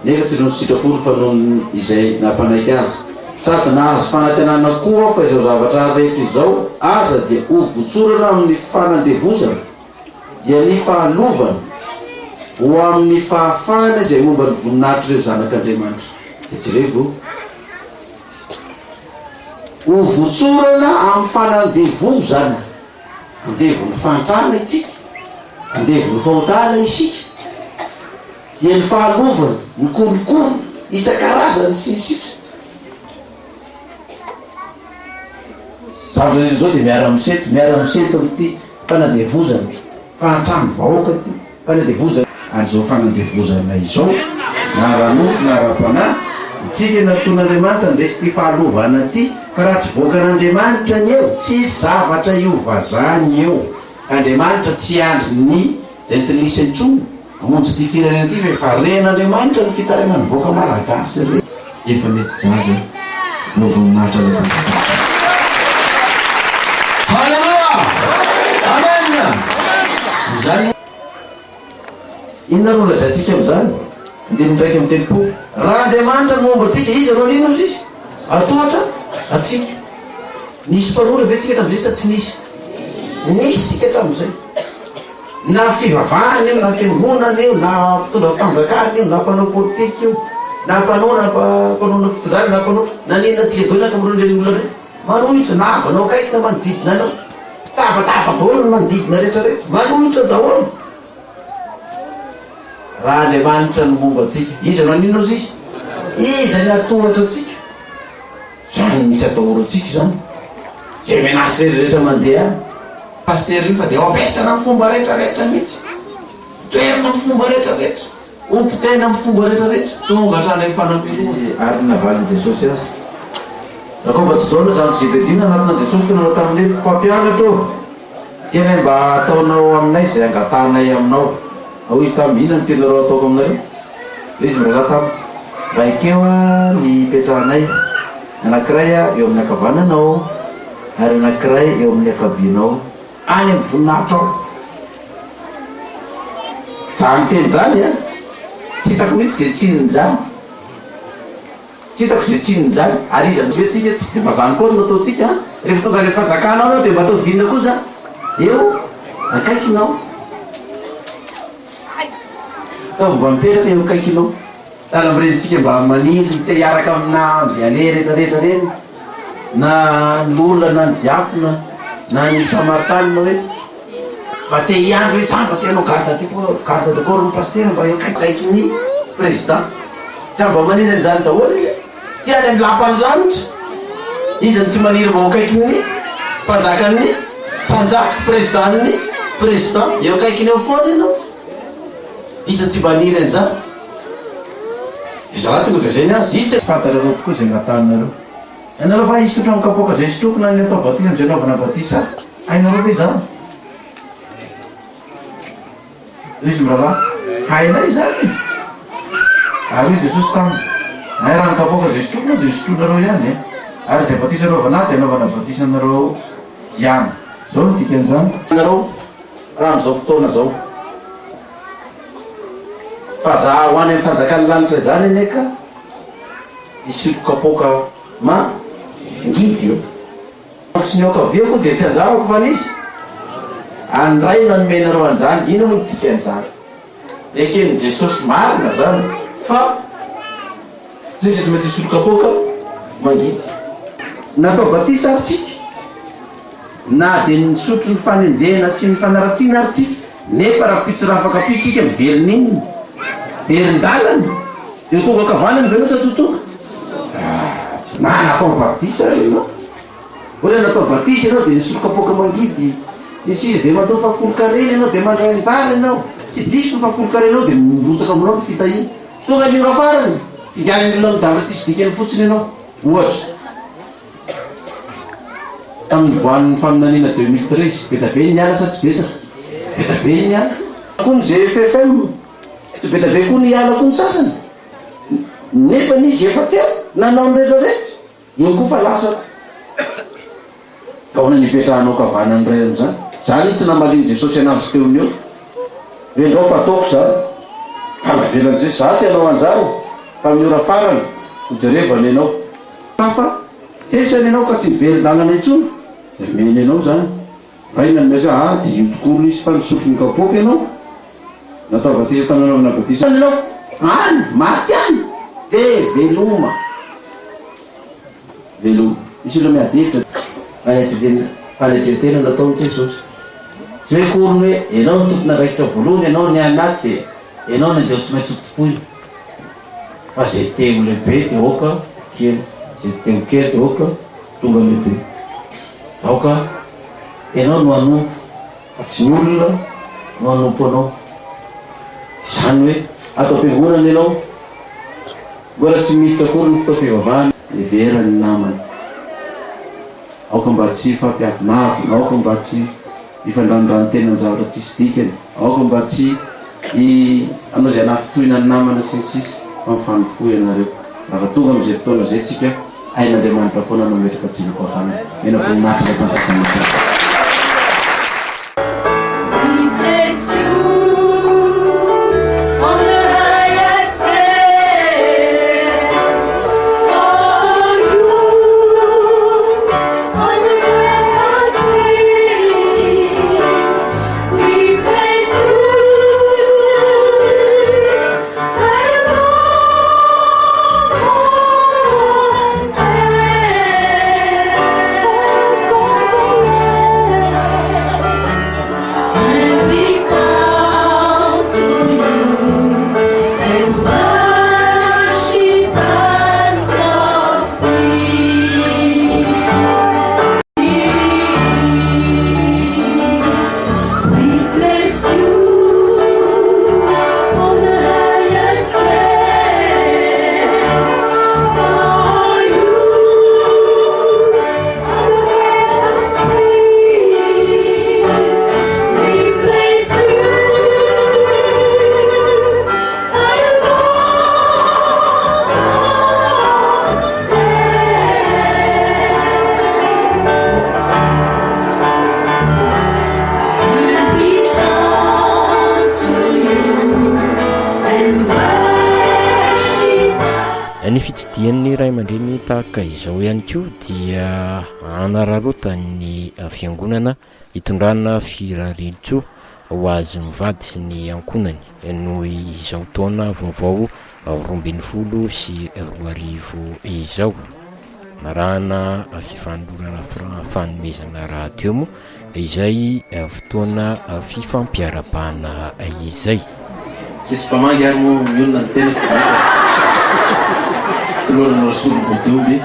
Nefa tsy noho ny sitrapony fa noho ny izay nampanaiky azy. Sady nahazo fanantenana koa aho fa izao zavatra rehetra izao aza dia ho votsorana amin'ny fanandevozana, dia ny fahalovana, ho amin'ny fahafahana izay momba ny voninahitr'ireo zanak'Andriamanitra. Dia jerevo io. Ho votsorana amin'ny fanandevozana. Andevon'ny fahantrana itsika, andevon'ny fahotana isika. Dia ny fahalovana, ny kolikoly isan-karazany sy ny sisa. Zavatra rehetra izao dia miara-misento, miara-misento amin'ity fanandevozana, fahantran'ny vahoaka ity, fanandevozana. an'izao fanandevozana izao, na ara-nofo na ara-panahy, itsika nantsoin'Andriamanitra handresy ity fahalovana ity, fa raha tsy voakan'Andriamanitra ny eo, tsisy zavatra hiova zany eo. Andriamanitra tsy hiandry ny jentilisa intsony hamonjy ity firenena ity fa efa ren'Andriamanitra ny fitarainan'ny vahoaka malagasy re. Efa mety-jaza no voninahitra ilay mpanjaka. Haleloia! Amen! Izany. Inona no lazaintsika amin'izany? Andininy 31. Raha Andriamanitra no momba antsika, iza no haninona hoy izy? Hatohatra antsika. Nisy mpanohitra ve tsika hatramin'izay sa tsy nisy? Nisy tsika hatramin'izay. Na fivavahana io, na fiangonana io, na mpitondra fanjakana io, na mpanao politika io, na mpanao na mpanohana fitondrana na mpanohitra, naninona antsika daholo ny ankamaroan'ireny olona ireny? Manohitra na havanao akaiky na manodidina anao. Mpitabataba daholo ny manodidina rehetra rehetra. Manohitra daholo. Raha Andriamanitra no momba antsika, iza no haninona ozy izy? Iza ny hatohatra antsika? Zany mihitsy atahorantsika izany. Zay menace rehetra mandeha any. Pasitera io fa dia ampiasana amin'ny fomba rehetra rehetra mihitsy. Toherina amin'ny fomba rehetra rehetra. Hopotehina amin'ny fomba rehetra rehetra. Tonga hatrany amin'ny fanamelohana. Ary ny navalin'i Jesosy azy. Jakoba sy Jaona zanak'i Zebedia nanatona an'i Jesosy ka nanao taminy hoe, Mpampianatra ô, tianay mba hataonao aminay izay angatahanay aminao. Hoy izy taminy, Inona no tianareo hataoko aminareo? Hoy izy mirahalahy taminy, Mba ekeo ny hipetrahanay, ny anankiray eo amin'ny ankavananao, ary ny anankiray eo amin'ny ankavianao, any amin'ny voninahitrao. Izany teny izany an, tsy hitako mihitsy izay tsinin'izany. Tsy hitako izay tsinin'izany. Ary iza amin'izay tsika tsy dia mba izany koa no ataontsika an. Rehefa tonga any amin'ny fanjakana ao ianao dia mba ataovy inona kosa? Eo akaikinao. Ataovy mba mipetraka eo akaikinao. Sahala amin'ireny tsika mba maniry te hiaraka amina amin'izay aleha rehetra rehetra ireny, na ny olona na ny diakona na ny samaritana hoe mba te hiandry hoe za mba te hanao garde de corps, garde de corps ny pasitera mba eo akaikin'ny président. Tsy mba maniry an'izany daholo izy e. Ty any amin'ny lapan'ny lanitra. Iza no tsy maniry mba ho akaikin'ny mpanjakan'ny mpanjaka, président-n'ny président, eo akaikiny eo foana ianao. Iza no tsy mba haniry an'izany? Dia zalahy tonga dia izay ny azy. Izy tsy. Fantatrareo tokoa izay angatahinareo. Hainareo va hisotro amin'ny kapoaka izay sotroiko na ny hatao batisa amin'izay anaovana batisa ahy? Hainareo ve izany? Hoy izy mirahalahy, Hainay izany e! Ary hoy Jesosy taminy, Hay raha ny kapoaka izay sotroiko moa dia hosotroinareo ihany e! Ary izay batisa anaovana ahy dia hanaovana batisa anareo ihany. Izao no dikan'izany. Anareo raha amin'izao fotoana izao. Fa za ho any amin'ny fanjakan'ny lanitra izany anie ka hisotro kapoaka ma ngidy eo. Sy ny ankaviako dia tsy anjarako fa nisy an'ny Ray nanome anareo an'izany. Inona moa no dikan'izany? Eken'i Jesosy marina izany fa tsy izy mety hisotro kapoaka mangidy. Natao batisa ary tsika, na dia nisotro ny fanenjehana sy ny fanaratsiana ary tsika, nefa rahampitso rahafakampitso tsika miverina inona? Verin-dalana? Dia ho tonga ankavanana ve ianao sa tsy ho tonga? Ah, na natao batisa ary ianao. Mbola natao batisa ianao dia nisotro kapoaka mangidy sy ny sisa dia mandoa fahafolonkarena ianao dia mandray anjara ianao. Tsy diso ny fahafolonkarenao dia mirotsaka aminao ny fitahiana. Tonga ny ora farany, fidianan'ny olona amin'ny zavatra tsisy dikany fotsiny ianao. Ohatra, tamin'ny nivoahan'ny faminaniana 2013, be dia be ny niala sa tsy betsaka? Be dia be ny niala. Koa ny GFFM, tsy be dia be koa ny hiala koa ny sasany. Nefa izy efa teo, nanao ny rehetra rehetra. Eo koa fa latsaka. Ka ahoana ny hipetrahanao ankavanan'ny Ray amin'izany? Izany no tsy namalian'i Jesosy an'azy teo no eo. Hoe ndao fa ataoko izany. Fa navelan'i Jesosy, Izaho tsy hanao an'izany, fa amin'ny ora farany, hojerevana ianao. Fa tesana ianao ka tsy hiverin-dalana intsony, dia omeny anao izany. Ray nanome azy, Ah, dia io tokoa aloha izy fa nisotro ny kapoaka ianao. Natao batisa tamin'ny nanaovana batisa ianao. Any, maty any, dia veloma. Veloma. Misy olona miady hevitra. Fanetren-tena, fanetren-tena nataon'i Jesosy. Tsy hoe akory ny hoe ianao no tompon'andraikitra voalohany, ianao ny any ato dia ianao no andeha tsy maintsy ho tompoina. Fa izay te ho lehibe dia aoka ho kely, izay te ho kely dia aoka tonga lehibe. Aoka ianao no hanompo fa tsy ny olona no hanompo anao. Izany hoe ato am-piangonana ianao, mbola tsy miditra akory ny fotoam-pivavahana, hevera ny namana. Aoka mba tsy hifampiavonavona, aoka mba tsy hifandranindranintena amin'ny zavatra tsisy dikany, aoka mba tsy hi hanao izay hanafintohina ny namana sy ny sisa fa mifanompoa ianareo. Raha tonga amin'izay fotoana izay tsika, hain'Andriamanitra foana ny mametraka antsika koa-tanana. Mena voninahitra ilay Mpanjakan'ny Mpanjaka. Ny fitsidihan'ny ray aman-dreny tahaka izao ihany koa dia hanararaotan'ny fiangonana hitondrana firarian-tsoa ho azy mivady sy ny ankohonany noho izao taona vaovao 2012 izao. Narahana fifanolorana fanomezana rahateo moa izay fotoana fifampiarahabana izay. Tsisy mpamangy ary moa mionona ny tenako nefa toloranao solom-bodiomby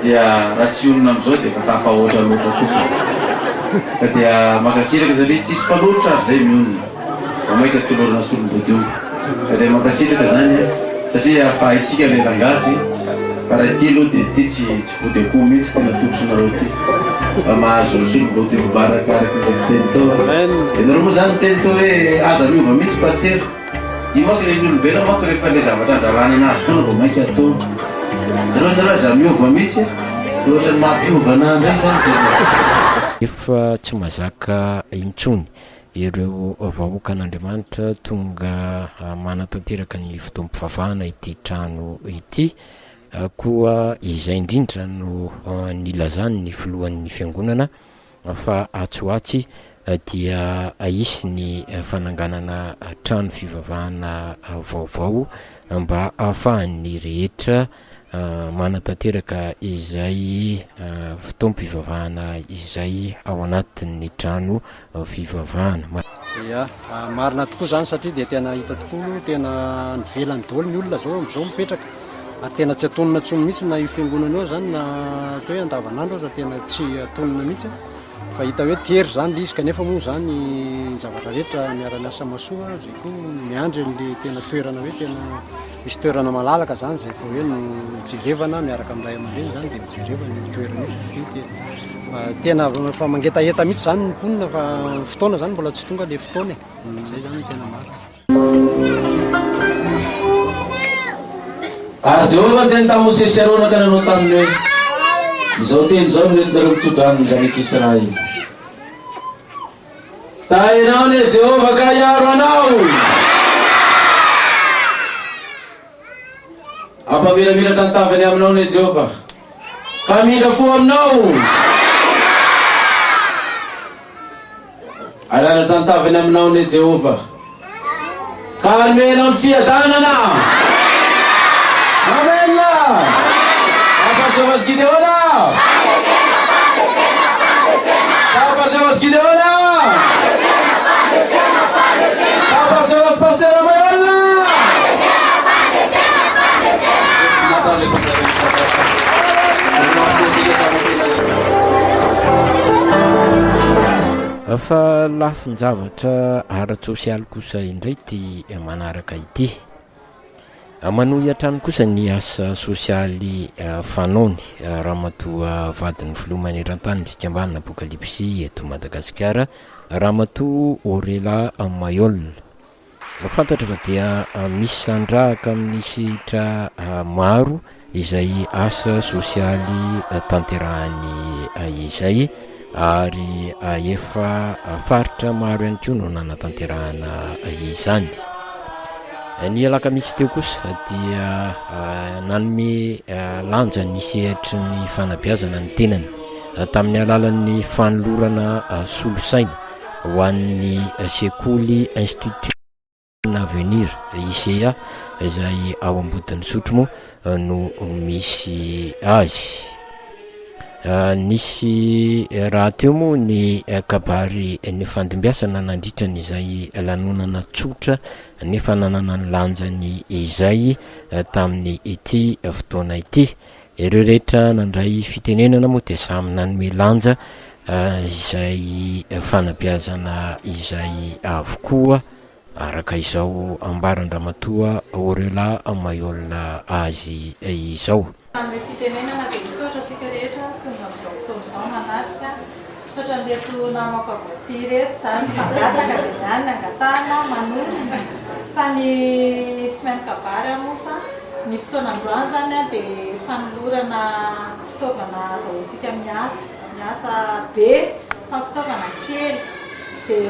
dia raha tsy hionona amin'izao dia efa tafahoatra loatra kosa ka dia mankasitraka satria tsisy mpanolotra ary zay mionona vao maika tolorana solom-bodiomby ka dia mankasitraka zany satria fa haintsika le langage fa raha ity aloha dia ity tsy tsy vody akoho mihitsy ity natolotrinareo ity fa mahazo solom-bodiomby araka araka ilay fiteny teo ianareo moa zany niteny teo hoe aza miova mihitsy pasitera io manko le ny olombelona manko rehefa le zavatra andrarana anazy foana vao mainka ataony nareo nareo aza miova mihitsy dia ohatran'ny mampiova anah indray zany zay zavatra Efa tsy mazaka intsony ireo vahoakan'Andriamanitra tonga manatanteraka ny fotoam-pivavahana ity trano ity. Koa izay indrindra no nilazan'ny filohan'ny fiangonana fa atsy ho atsy dia hisy ny fananganana trano fivavahana vaovao mba hahafahan'ny rehetra manatanteraka izay fotoam-pivavahana izay ao anatin'ny trano fivavahana. Ia, marina tokoa izany satria dia tena hita tokoa aloha tena any ivelany daholo ny olona izao amin'izao mipetraka ary tena tsy antonona intsony mihitsy na io fiangonana io aza izany na atao hoe andavanandro aza tena tsy antonona mihitsy fa hita hoe tery izany ilay izy kanefa moa izany ny zavatra rehetra miara-miasa masoa izay koa miandry an'ilay tena toerana hoe tena Misy toerana malalaka zany zay vao hoe no jerevana miaraka amin'ny ray aman-dreny zany dia mijerevana io toerana io satria dia tena efa mangetaheta mihitsy zany ny mponina fa ny fotoana zany mbola tsy tonga le fotoana e. Zay zany no tena marina. Ary Jehovah niteny tamin'i Mosesy sy Arona ka nanao taminy hoe, Izao teny izao no nentinareo mitso-drano ny zanak'Israely. Tahinao anie Jehovah ka hiaro anao. Hampamiramiratra ny tavany aminao anie Jehovah, ka hamindra fo aminao. Hananatra ny tavany aminao anie Jehovah, ka hanome anao ny fiadanana. Amen. Papa Jehovah sy Gideona. Papa Jehovah sy Gideona. Papa Jehovah sy Pasteur Mayola. Fa lafin-javatra ara-tsosialy kosa indray ity manaraka ity. Manohy hatrany kosa ny asa sosialy fanaony Ramatoa vadin'ny filoha maneran-tany ny fikambanana Apokalypsy eto Madagasikara, Ramatoa Auréla Mayol. Fantatra fa dia misandrahaka amin'ny sehitra maro izay asa sosialy tanterahany izay ary efa faritra maro ihany koa no nanatanterahana izany. Ny alakamisy teo kosa dia nanome lanja ny sehatry ny fanabeazana ny tenany tamin'ny alalan'ny fanolorana solosaina ho an'ny sekoly Institut Avenir, ICA, izay ao Ambodin'Isotry moa no misy azy. Nisy rahateo moa ny kabary nifandimbiasana nandritra ny izay lanonana tsotra nefa nanana ny lanjany izay tamin'ny ity fotoana ity. Ireo rehetra nandray fitenenana moa dia samy nanome lanja izay fanabeazana izay avokoa, araka izao ambaran-dRamatoa Auréla Mayol azy izao. Hanome fitenenana dia misaotra antsika rehetra tonga amin'izao fotoana izao manatrika. Misaotra an'ireto namako avy aty ireto izany mpangataka dia ny ahy ny angatahana manotrona fa ny tsy mahay mikabary aho moa fa ny fotoana androany izany dia fanolorana fitaovana azahoantsika miasa, miasa be fa fitaovana kely dia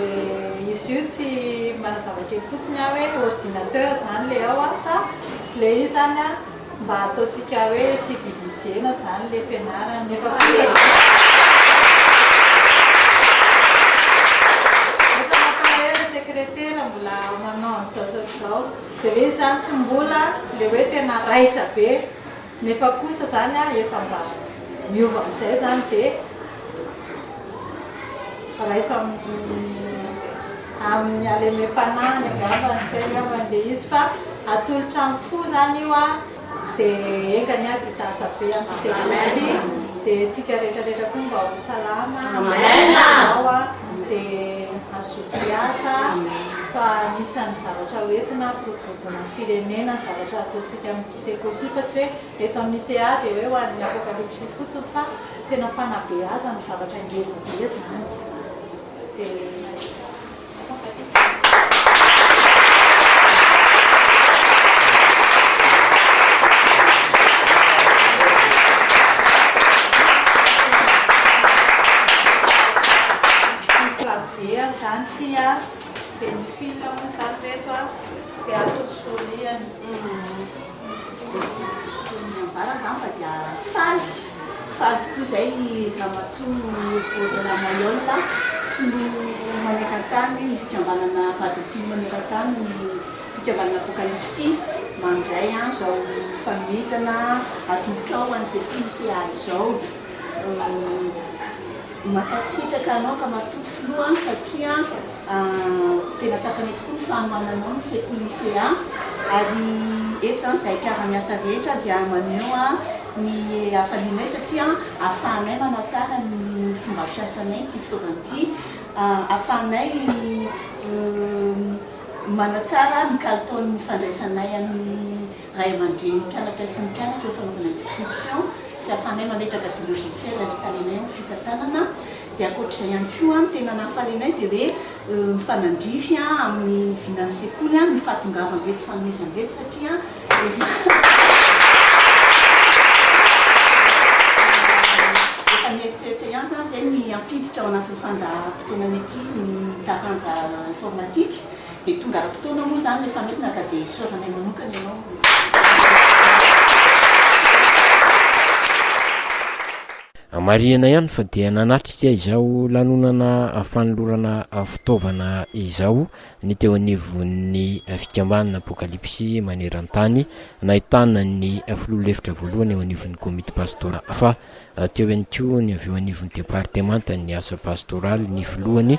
izy io tsy manazava kely fotsiny aho hoe ordinateur izany ilay ao fa ilay izy izany Mba ataontsika hoe civilisena zany le fianarana nefa kosa Ohatra mampalahelo le sekretera mbola manao an'izao sy ohatr'izao de le izy zany tsy mbola le hoe tena raitra be nefa kosa zany efa mba miova amizay zany de raiso amin'ny amin'ny halemem-panahiny angambany izay angambany ilay izy fa atolotra amin'ny fo izany io an, dia enga anie hahavita asa be amin'ity sekoly ity, dia tsika rehetra rehetra koa mba ho salama ao an, dia hazoto hiasa fa anisan'ny zavatra ho entina hampiroboroboana ny firenena ny zavatra ataontsika amin'ity sekoly ity fa tsy hoe eto amin'ny ICA dia hoe ho an'ny apokalypsy fotsiny fa Tena fanabeazana zavatra ngeza be zany de Misy clavier zany ty a, de ny fil moa zany reto a, de ato ny souris-ny. Ny ambara angamba dia faly, faly tokoa izay Ramatoa Auréla Mayol, filoha maneran-tany ny fikambanana vadin'ny filoha maneran-tany ny fikambanana Apokalypsy, mandray izao fanomezana atolotrao ho an'ny sekoly CA izao. Mankasitraka anao Ramatoa Filoha satria tena tsapanay tokoa ny fanohananao ny sekoly ICA ary eto izany izahay mpiara-miasa rehetra dia maneho ny hafalianay satria ahafahanay manatsara ny fomba fiasanay ity fitaovana ity, ahafahanay manatsara ny kalitaon'ny fandraisanay an'ny ray aman-dreny mpianatra sy ny mpianatra eo fanaovana inscription sy ahafahanay mametraka izay logiciel installer-nay ao amin'ny fitantanana. Dia ankoatr'izay ihany koa, ny tena nahafaly anay dia hoe mifanandrify amin'ny vinan'ny sekoly ny fahatongavan'ireto fanomezana ireto satria efa efa nieritreritra ihany izany izay ny hampiditra ao anatin'ny fandaharam-potoanan'ny ankizy ny taranja informatique. Dia tonga ara-potoana moa izany ilay fanomezana ka dia isaoranay manokana ianao. Marihina ihany fa dia nanatrika izao lanonana fanolorana fitaovana izao ny teo anivon'ny fikambanana Apokalypsy maneran-tany, nahitana ny filoha lefitra voalohany eo anivon'ny komity pastoraly fa Teo ihany koa ny avy eo anivon'ny departemantan'ny asa pastoraly, ny filohany,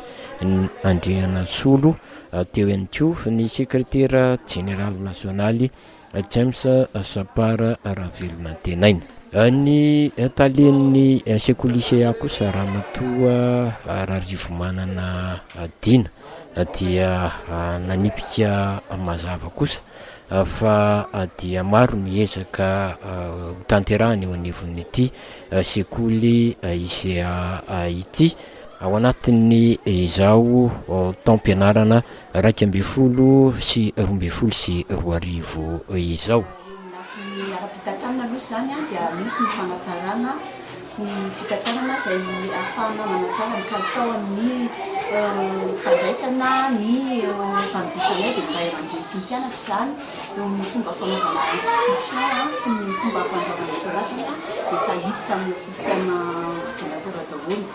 Andrianasolo, teo ihany koa ny sekretera jeneraly nasionaly, James Sapara Ravelonantenaina. Ny talen'ny sekoly Lycéa kosa Ramatoa Rarivomanana Dina dia nanipika mazava kosa fa dia maro ny ezaka hotanterahana eo anivon'ity sekoly Lycéa ity ao anatin'ny izao taom-pianarana 2011 2021 izao. Lafiny ara-pitantanana aloha izany dia misy ny fanatsarana ny fitantanana izay ahafahana manatsara ny kalitaon'ny fandraisana ny mpanjifanay dia ny ray aman-dreny sy ny mpianatra izany eo amin'ny fomba fanaovana inscription sy ny fomba fandoavana karazana dia efa hiditra amin'ny système ordinateur daholo.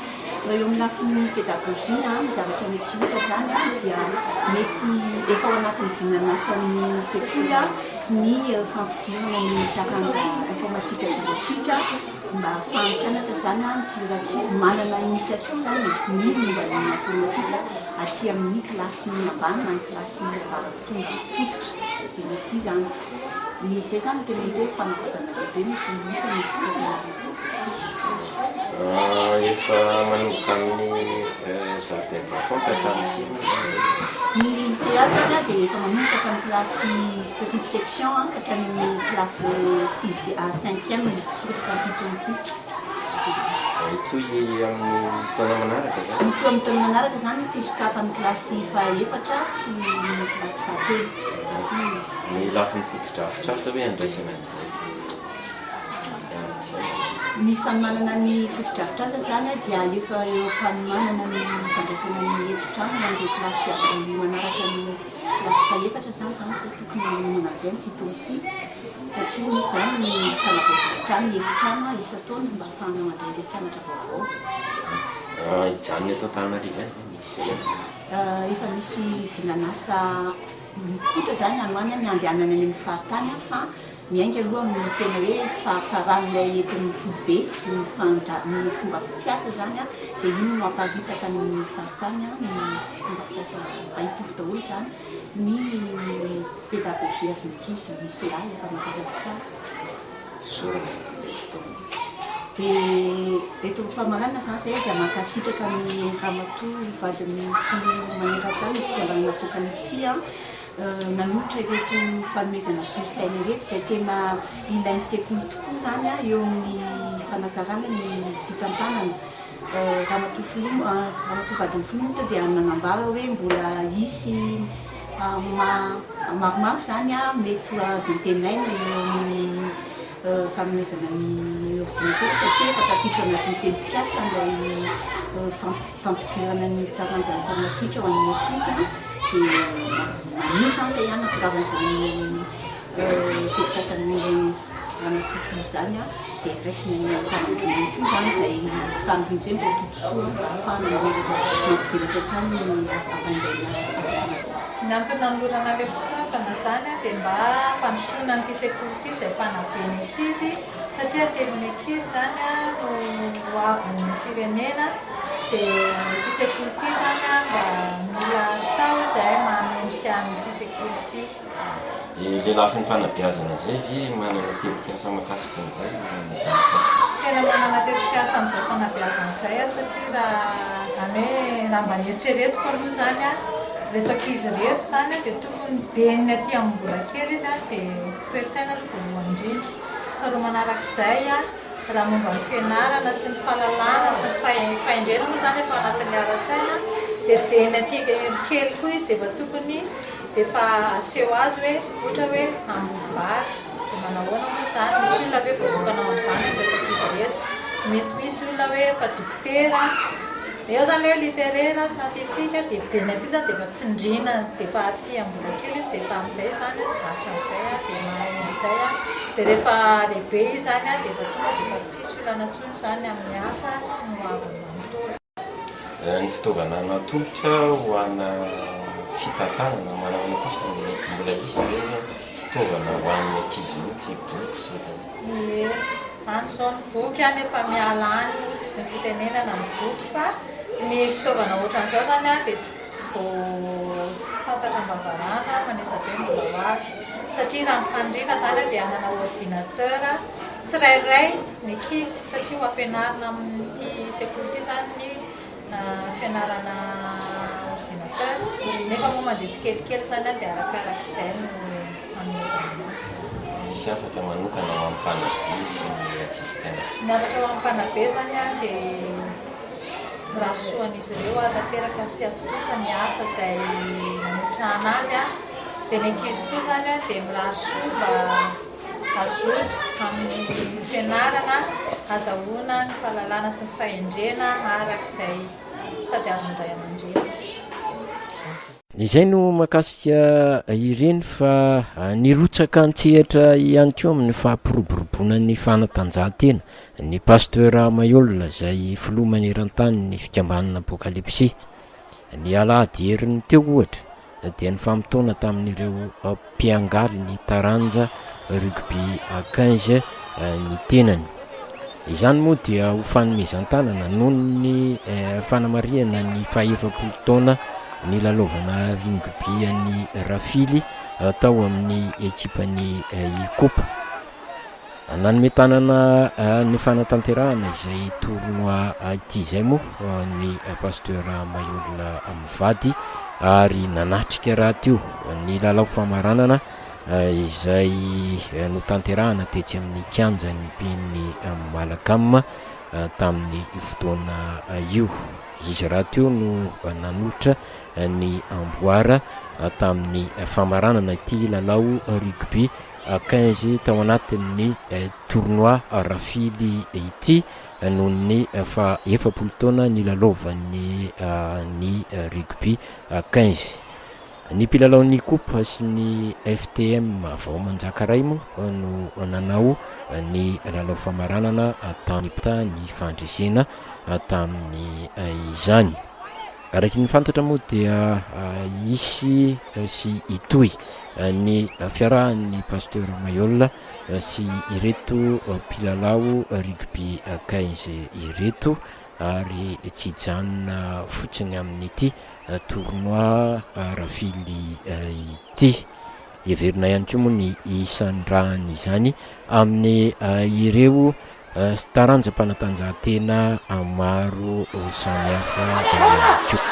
Raha eo amin'ny lafiny pédagogie, ny zavatra mety hiova izany dia mety efa ao anatin'ny vinan'asan'ny sekoly ny fampidirana ny taranja informatique bureautique mba ahafahan'ny mpianatra izany mikirakira, manana initiation izany e, ny momba ny informatique aty amin'ny kilasy ambany na ny kilasy ambaratonga fototra dia mety izany. Ny izay izany no tena hita hoe fanavaozana lehibe mety ho hita amin'ity taom-pianarana vaovao ity. Efa manomboka amin'ny jardin d'enfants ka hatramin'ny firy moa izany izay? Ny CA izany dia efa manomboka hatramin'ny kilasy petite section ka hatramin'ny kilasy sixième, cinquième, misokatra tamin'ity taona ity. Hitohy amin'ny taona manaraka izany? Mitohy amin'ny taona manaraka izany ny fisokafan'ny kilasy fahaefatra sy ny kilasy fahatelo. Ny lafiny fotodrafitrasa hoe andraisana an'izay amin'izay. Ny fanomanana ny fotodrafitrasa izany dia efa eo am-panomanana ny fandraisana ny efitrano ho an'ireo kilasy manaraka ny kilasy fahefatra izany izany izay tokony hanomana an'izay amin'ity taona ity satria misy izany ny fanavaozana hatrany ny efitrano isan-taona mba hahafahana mandray ireo mpianatra vaovao. Hijanona eto Antananarivo ihany ve ny CEG? Efa misy vinan'asa Mipoitra izany any ho any ny handehanana any amin'ny faritany fa miainga aloha amin'ny tena hoe fahatsaran'ilay entin'ny foibe, ny fandra, ny fomba fiasa izany dia iny no haparitaka any amin'ny faritany ny fomba fiasa mba hitovy daholo izany ny pédagogie azon'ny ankizy ny CA eto Madagasikara. Sorona ilay fitaovana. Dia eto am-pamaranana izany izahay dia mankasitraka ny Ramatoa vadin'ny Filoha maneran-tany ny fikambanana Apokalypsy nanolotra ireto fanomezana solosaina ireto izay tena ilain'ny sekoly tokoa izany eo amin'ny fanatsarana ny fitantanana. Ramatoa Filoha, Ramatoa vadin'ny Filoha moa teo dia nanambara hoe mbola hisy maromaro izany mety ho azo antenaina eo amin'ny fanomezana ny ordinateur satria efa tafiditra ao anatin'ny tetikasa ilay fampidirana ny taranja informatique ho an'ny ankizy dia maniry izany izay hanatongavana izany tetikasan'ny Ramatoa Filoha izany dia raisina eny an-tanam-bola ihany koa izany izay faniriana izay mba ho tombontsoa mba hahafahana mamelatra mampivelatra hatrany ny asa ampaingaina asa fanavaozana. Ny antony nanolorana ilay fitaovana izany dia mba hampandrosoana an'ity sekoly ity izay mpanabe ny ankizy satria atelin'ny ankizy izany no ho avin'ny firenena dia ity sekoly ity izany mba mila atao izay mahamendrika an'ity sekoly ity. Ilay lafiny fanabeazana izay ve manana tetikasa mahakasika an'izay Madame Tena manana tetikasa amin'izay fanabeazana izay aho satria raha izany hoe raha mba neritreretiko aloha izany an, ireto ankizy ireto izany dia tokony ben'ny aty amin'ny mbola kely izy an, dia toe-tsaina aloha voalohany indrindra. Faharoa manarak'izay an, raha momba ny fianarana sy ny fahalalana sy ny fahendrena moa izany efa ao anatin'ny ara-tsaina dia ben'ny aty kely koa izy dia efa tokony Efa aseho azy hoe ohatra hoe hamboly vary dia manao ahoana moa izany, misy olona ve voatokana ho amin'izany amin'ireto ankizy ireto, mety misy olona hoe efa dokotera, eo izany ilay hoe littéraire, scientifique dia dia ny aty izany dia efa tsindriana dia efa aty mbola kely izy dia efa amin'izay izany izy zatra an'izay dia mahay an'izay dia rehefa lehibe izy izany dia efa tonga dia efa tsisy olana intsony izany amin'ny asa sy ny ho aviny manontolo. Ny fitaovana natolotra ho ana fitantanana manahona kosa no mety mbola hisy ve ny fitaovana ho an'ny ankizy mihitsy, boky sy ohatran'izay? Ie, any izao ny boky any efa miala any hozy izy ny fitenenana ny boky fa ny fitaovana ohatran'izao izany an dia vao santatra am-bavarano manetsa be mbola ho avy satria raha ny faniriana izany dia hanana ordinateur. tsirairay ny ankizy satria ho ampianarina amin'ity sekoly ity izany ny fianarana ordinateur nefa moa mandeha tsikelikely izany dia arakarak'izay no hanomezana anazy. Misy hafatra manokana ho an'ny mpanabe sy ny ankizy mpianatra. Ny hafatra ho an'ny mpanabe izany dia mirary soa an'izy ireo hahatanteraka sy hahatontosa ny asa izay nametrahana azy. Dia ny ankizy koa izany dia mirary soa mba hazoto amin'ny fianarana, hazahoana ny fahalalana sy ny fahendrena araka izay tadiavin'ny ray aman-dreny. Izay no mahakasika ireny fa nirotsaka an-tsehatra ihany koa amin'ny fampiroboroboana ny fanatanjahantena ny Pasteur Maihol izay filoha maneran-tany ny fikambanana Apokalypsy. Ny alahady heriny teo ohatra dia nifamotoana tamin'ireo mpiangaly ny taranja rugby à 15 ny tenany. Izany moa dia ho fanomezan-tanana noho ny fanamarihana ny fahefapolo taona nilalaovana rugby an'i Rafily tao amin'ny ekipan'ny Ikopa. Nanome tanana ny fanatanterahana izay tournoi ity izay moa ny Pasteur Maihol mivady ary nanatrika rahateo ny lalao famaranana izay notanterahana tetsy amin'ny kianjan'ny Mpin'ny Malacam tamin'ny fotoana io. Izy rahateo no nanolotra ny amboara tamin'ny famaranana ity lalao rugby 15 tao anatin'ny tournoi Rafily ity noho ny faha 40 taona nilalaovany ny rugby 15. Ny mpilalaon'ny Coupe sy ny FTM vao Manjakaray moa no nanao ny lalao famaranana tamin'ny ny fandresena tamin'izany. Araka ny fantatra moa dia hisy sy hitohy ny fiarahan'ny Pasteur Maihol sy ireto mpilalao rugby 15 ireto ary tsy hijanona fotsiny amin'ity tournoi Rafily ity. Heverina ihany koa moa ny hisandrahan'izany amin'ny ireo Taranjam-panatanjahantena maro samihafa ihany koa.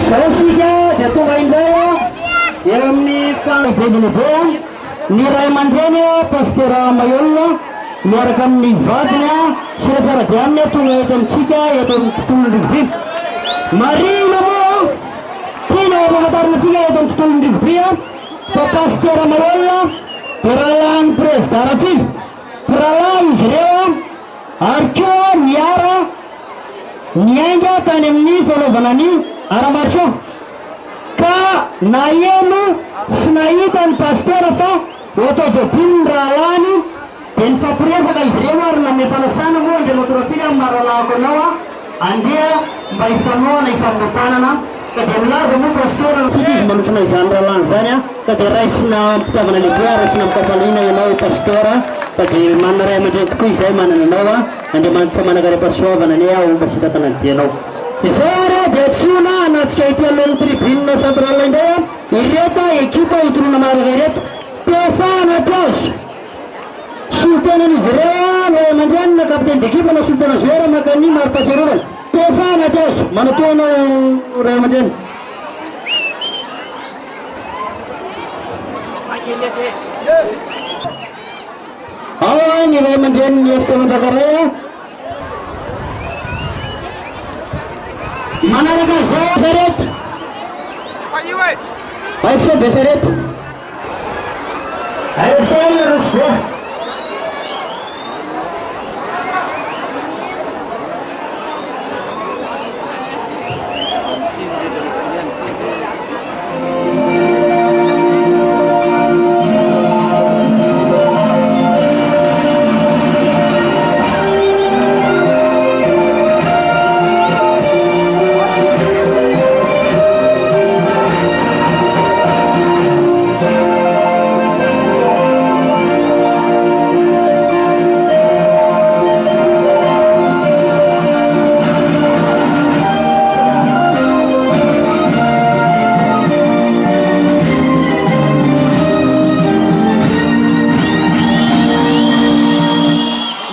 Izao isika dia tonga indray eo amin'ny faha-lehibe ny ray aman-dreny Pasitera Maheul miaraka amin'ny vadiny sy ireo mpiara-dia aminy tonga eto amintsika eto amin'ny tontolon'ny rugby. Marihina moa tiana ho ampahafantarina antsika eto amin'ny tontolon'ny rugby fa Pasitera Maheul dia rahalahin'ny Prezida Rafily. Mpirahalahy izy ireo ary koa niara niainga tany amin'ny fanaovana ny arts martiaux. Ka naheno sy nahita ny pasitera fa ho atao jobily ny rahalahiny dia nifampiresaka izy ireo ary nanome fanasana moa Andriamatoa Rafily amin'ny maha rahalahiko anao aho andeha mba hifanohana hifanome tanana. Ka dia milaza moa Pasteur antsika izy manotrona izany rahalahiny izany a, ka dia raisina am-pitiavana lehibe ary raisina amin-kafaliana ianao Pasteur fa dia manana ray aman-dreny tokoa izahay manana anao a, Andriamanitra manankarem-pahasoavana anie hahomba sy hitantana ny dianao. Izao ary a dia antsoina hanatrika ety alohan'ny tribune centrale indray a ireto ekipa hotronina manaraka ireto, PFA anaty hazo. Solontenan'izy ireo ny ray aman-dreny na capitaine d'équipe na solontena joueur maka ny mari-pahatsiarovana. PFA anaty hazo, manatohana ray aman-dreny. Ao ny ray aman-drenin'ny FT Manjakaray. Manaraka izao Besarety. FC Besarety. ASL Nosy Be.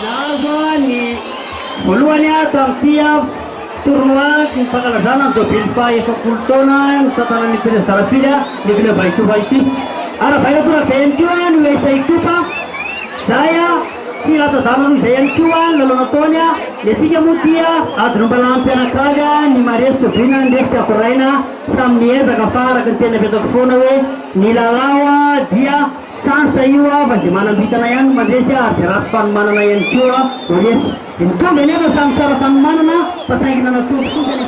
Nahazo ny voalohany tamin'ity tournoi ny fankalazana ny jobily faha 40 taona nitantanan'ny Président Rafily ny club Itofa ity. Arahabaina torak'izay ihany koa ny USA Cup izay tsy latsa-danja noho izay ihany koa ny lalao nataony. Ny antsika moa dia adin'ombalahy mpianakavy ny maresy tsy oviana ny resy tsy akoraina samy miezaka fa araka ny teny apetako foana hoe ny lalao dia Chance io fa ze manam-bintana ihany no mandresy ary ze ratsy fanomanana ihany koa ho resy. Ny tonga anefa samy tsara fanomanana fa saingy nanatombo kosa ny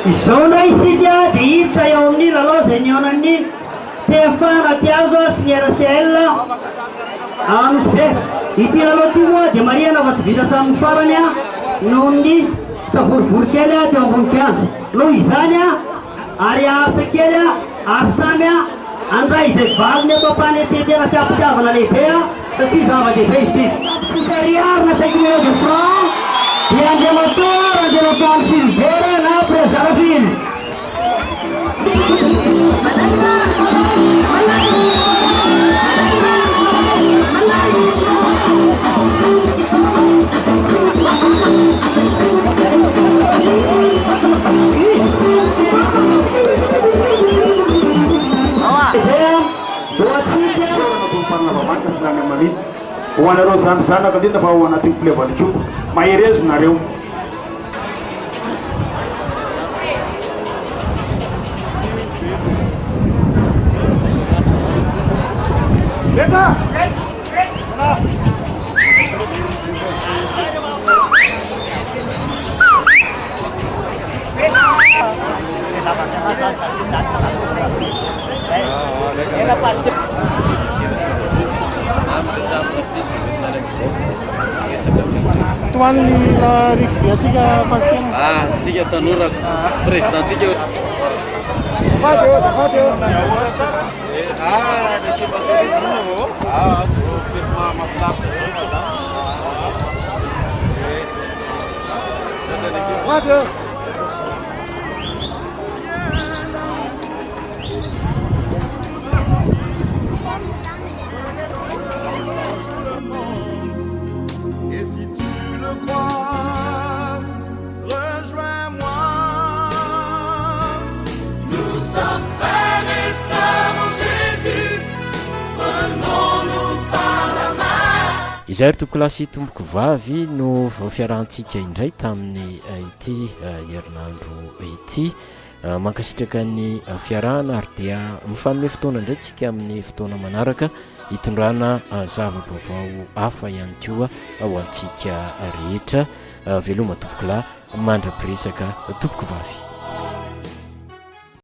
Izao indray isika dia hiditra eo amin'ny lalao izay nihaonan'ny TFA Anatihazo sy ny RCL Anosibe. Ity lalao ity moa dia marihana fa tsy vita hatramin'ny farany noho ny savorovoro kely teo ambony kianja. Noho izany ary haharitra kely ary samy handray izay valiny eto am-panetren-tena sy am-pitiavana lehibe satria zava-dehibe izy ity. Tapitrisa ariary na cinq millions de francs dia Andriamatoa Randrianatoandro Philibert na Prezarafily. Ho anareo zandry zanaka indrindra fa ao anatin'ny club Ikopa. Mahereza nareo. Tohan'ny la rugby antsika Pasteur. Ah, tsika tanora président tsika. Azafady eo, azafady eo. Ah, l'équipe Ah, mahafinaritra zao. Azafady eo. Et si tu le crois, rejoins-moi. Nous sommes frères et sœurs en Jésus, prenons-nous par la main. Izay ry tompokolahy sy tompokovavy no fiarahantsika indray tamin'ny ity herinandro ity. Mankasitraka ny fiarahana ary dia mifanome fotoana indray tsika amin'ny fotoana manaraka hitondrana zava-baovao hafa ihany koa ho antsika rehetra. Veloma tompokolahy mandra-piresaka tompokovavy.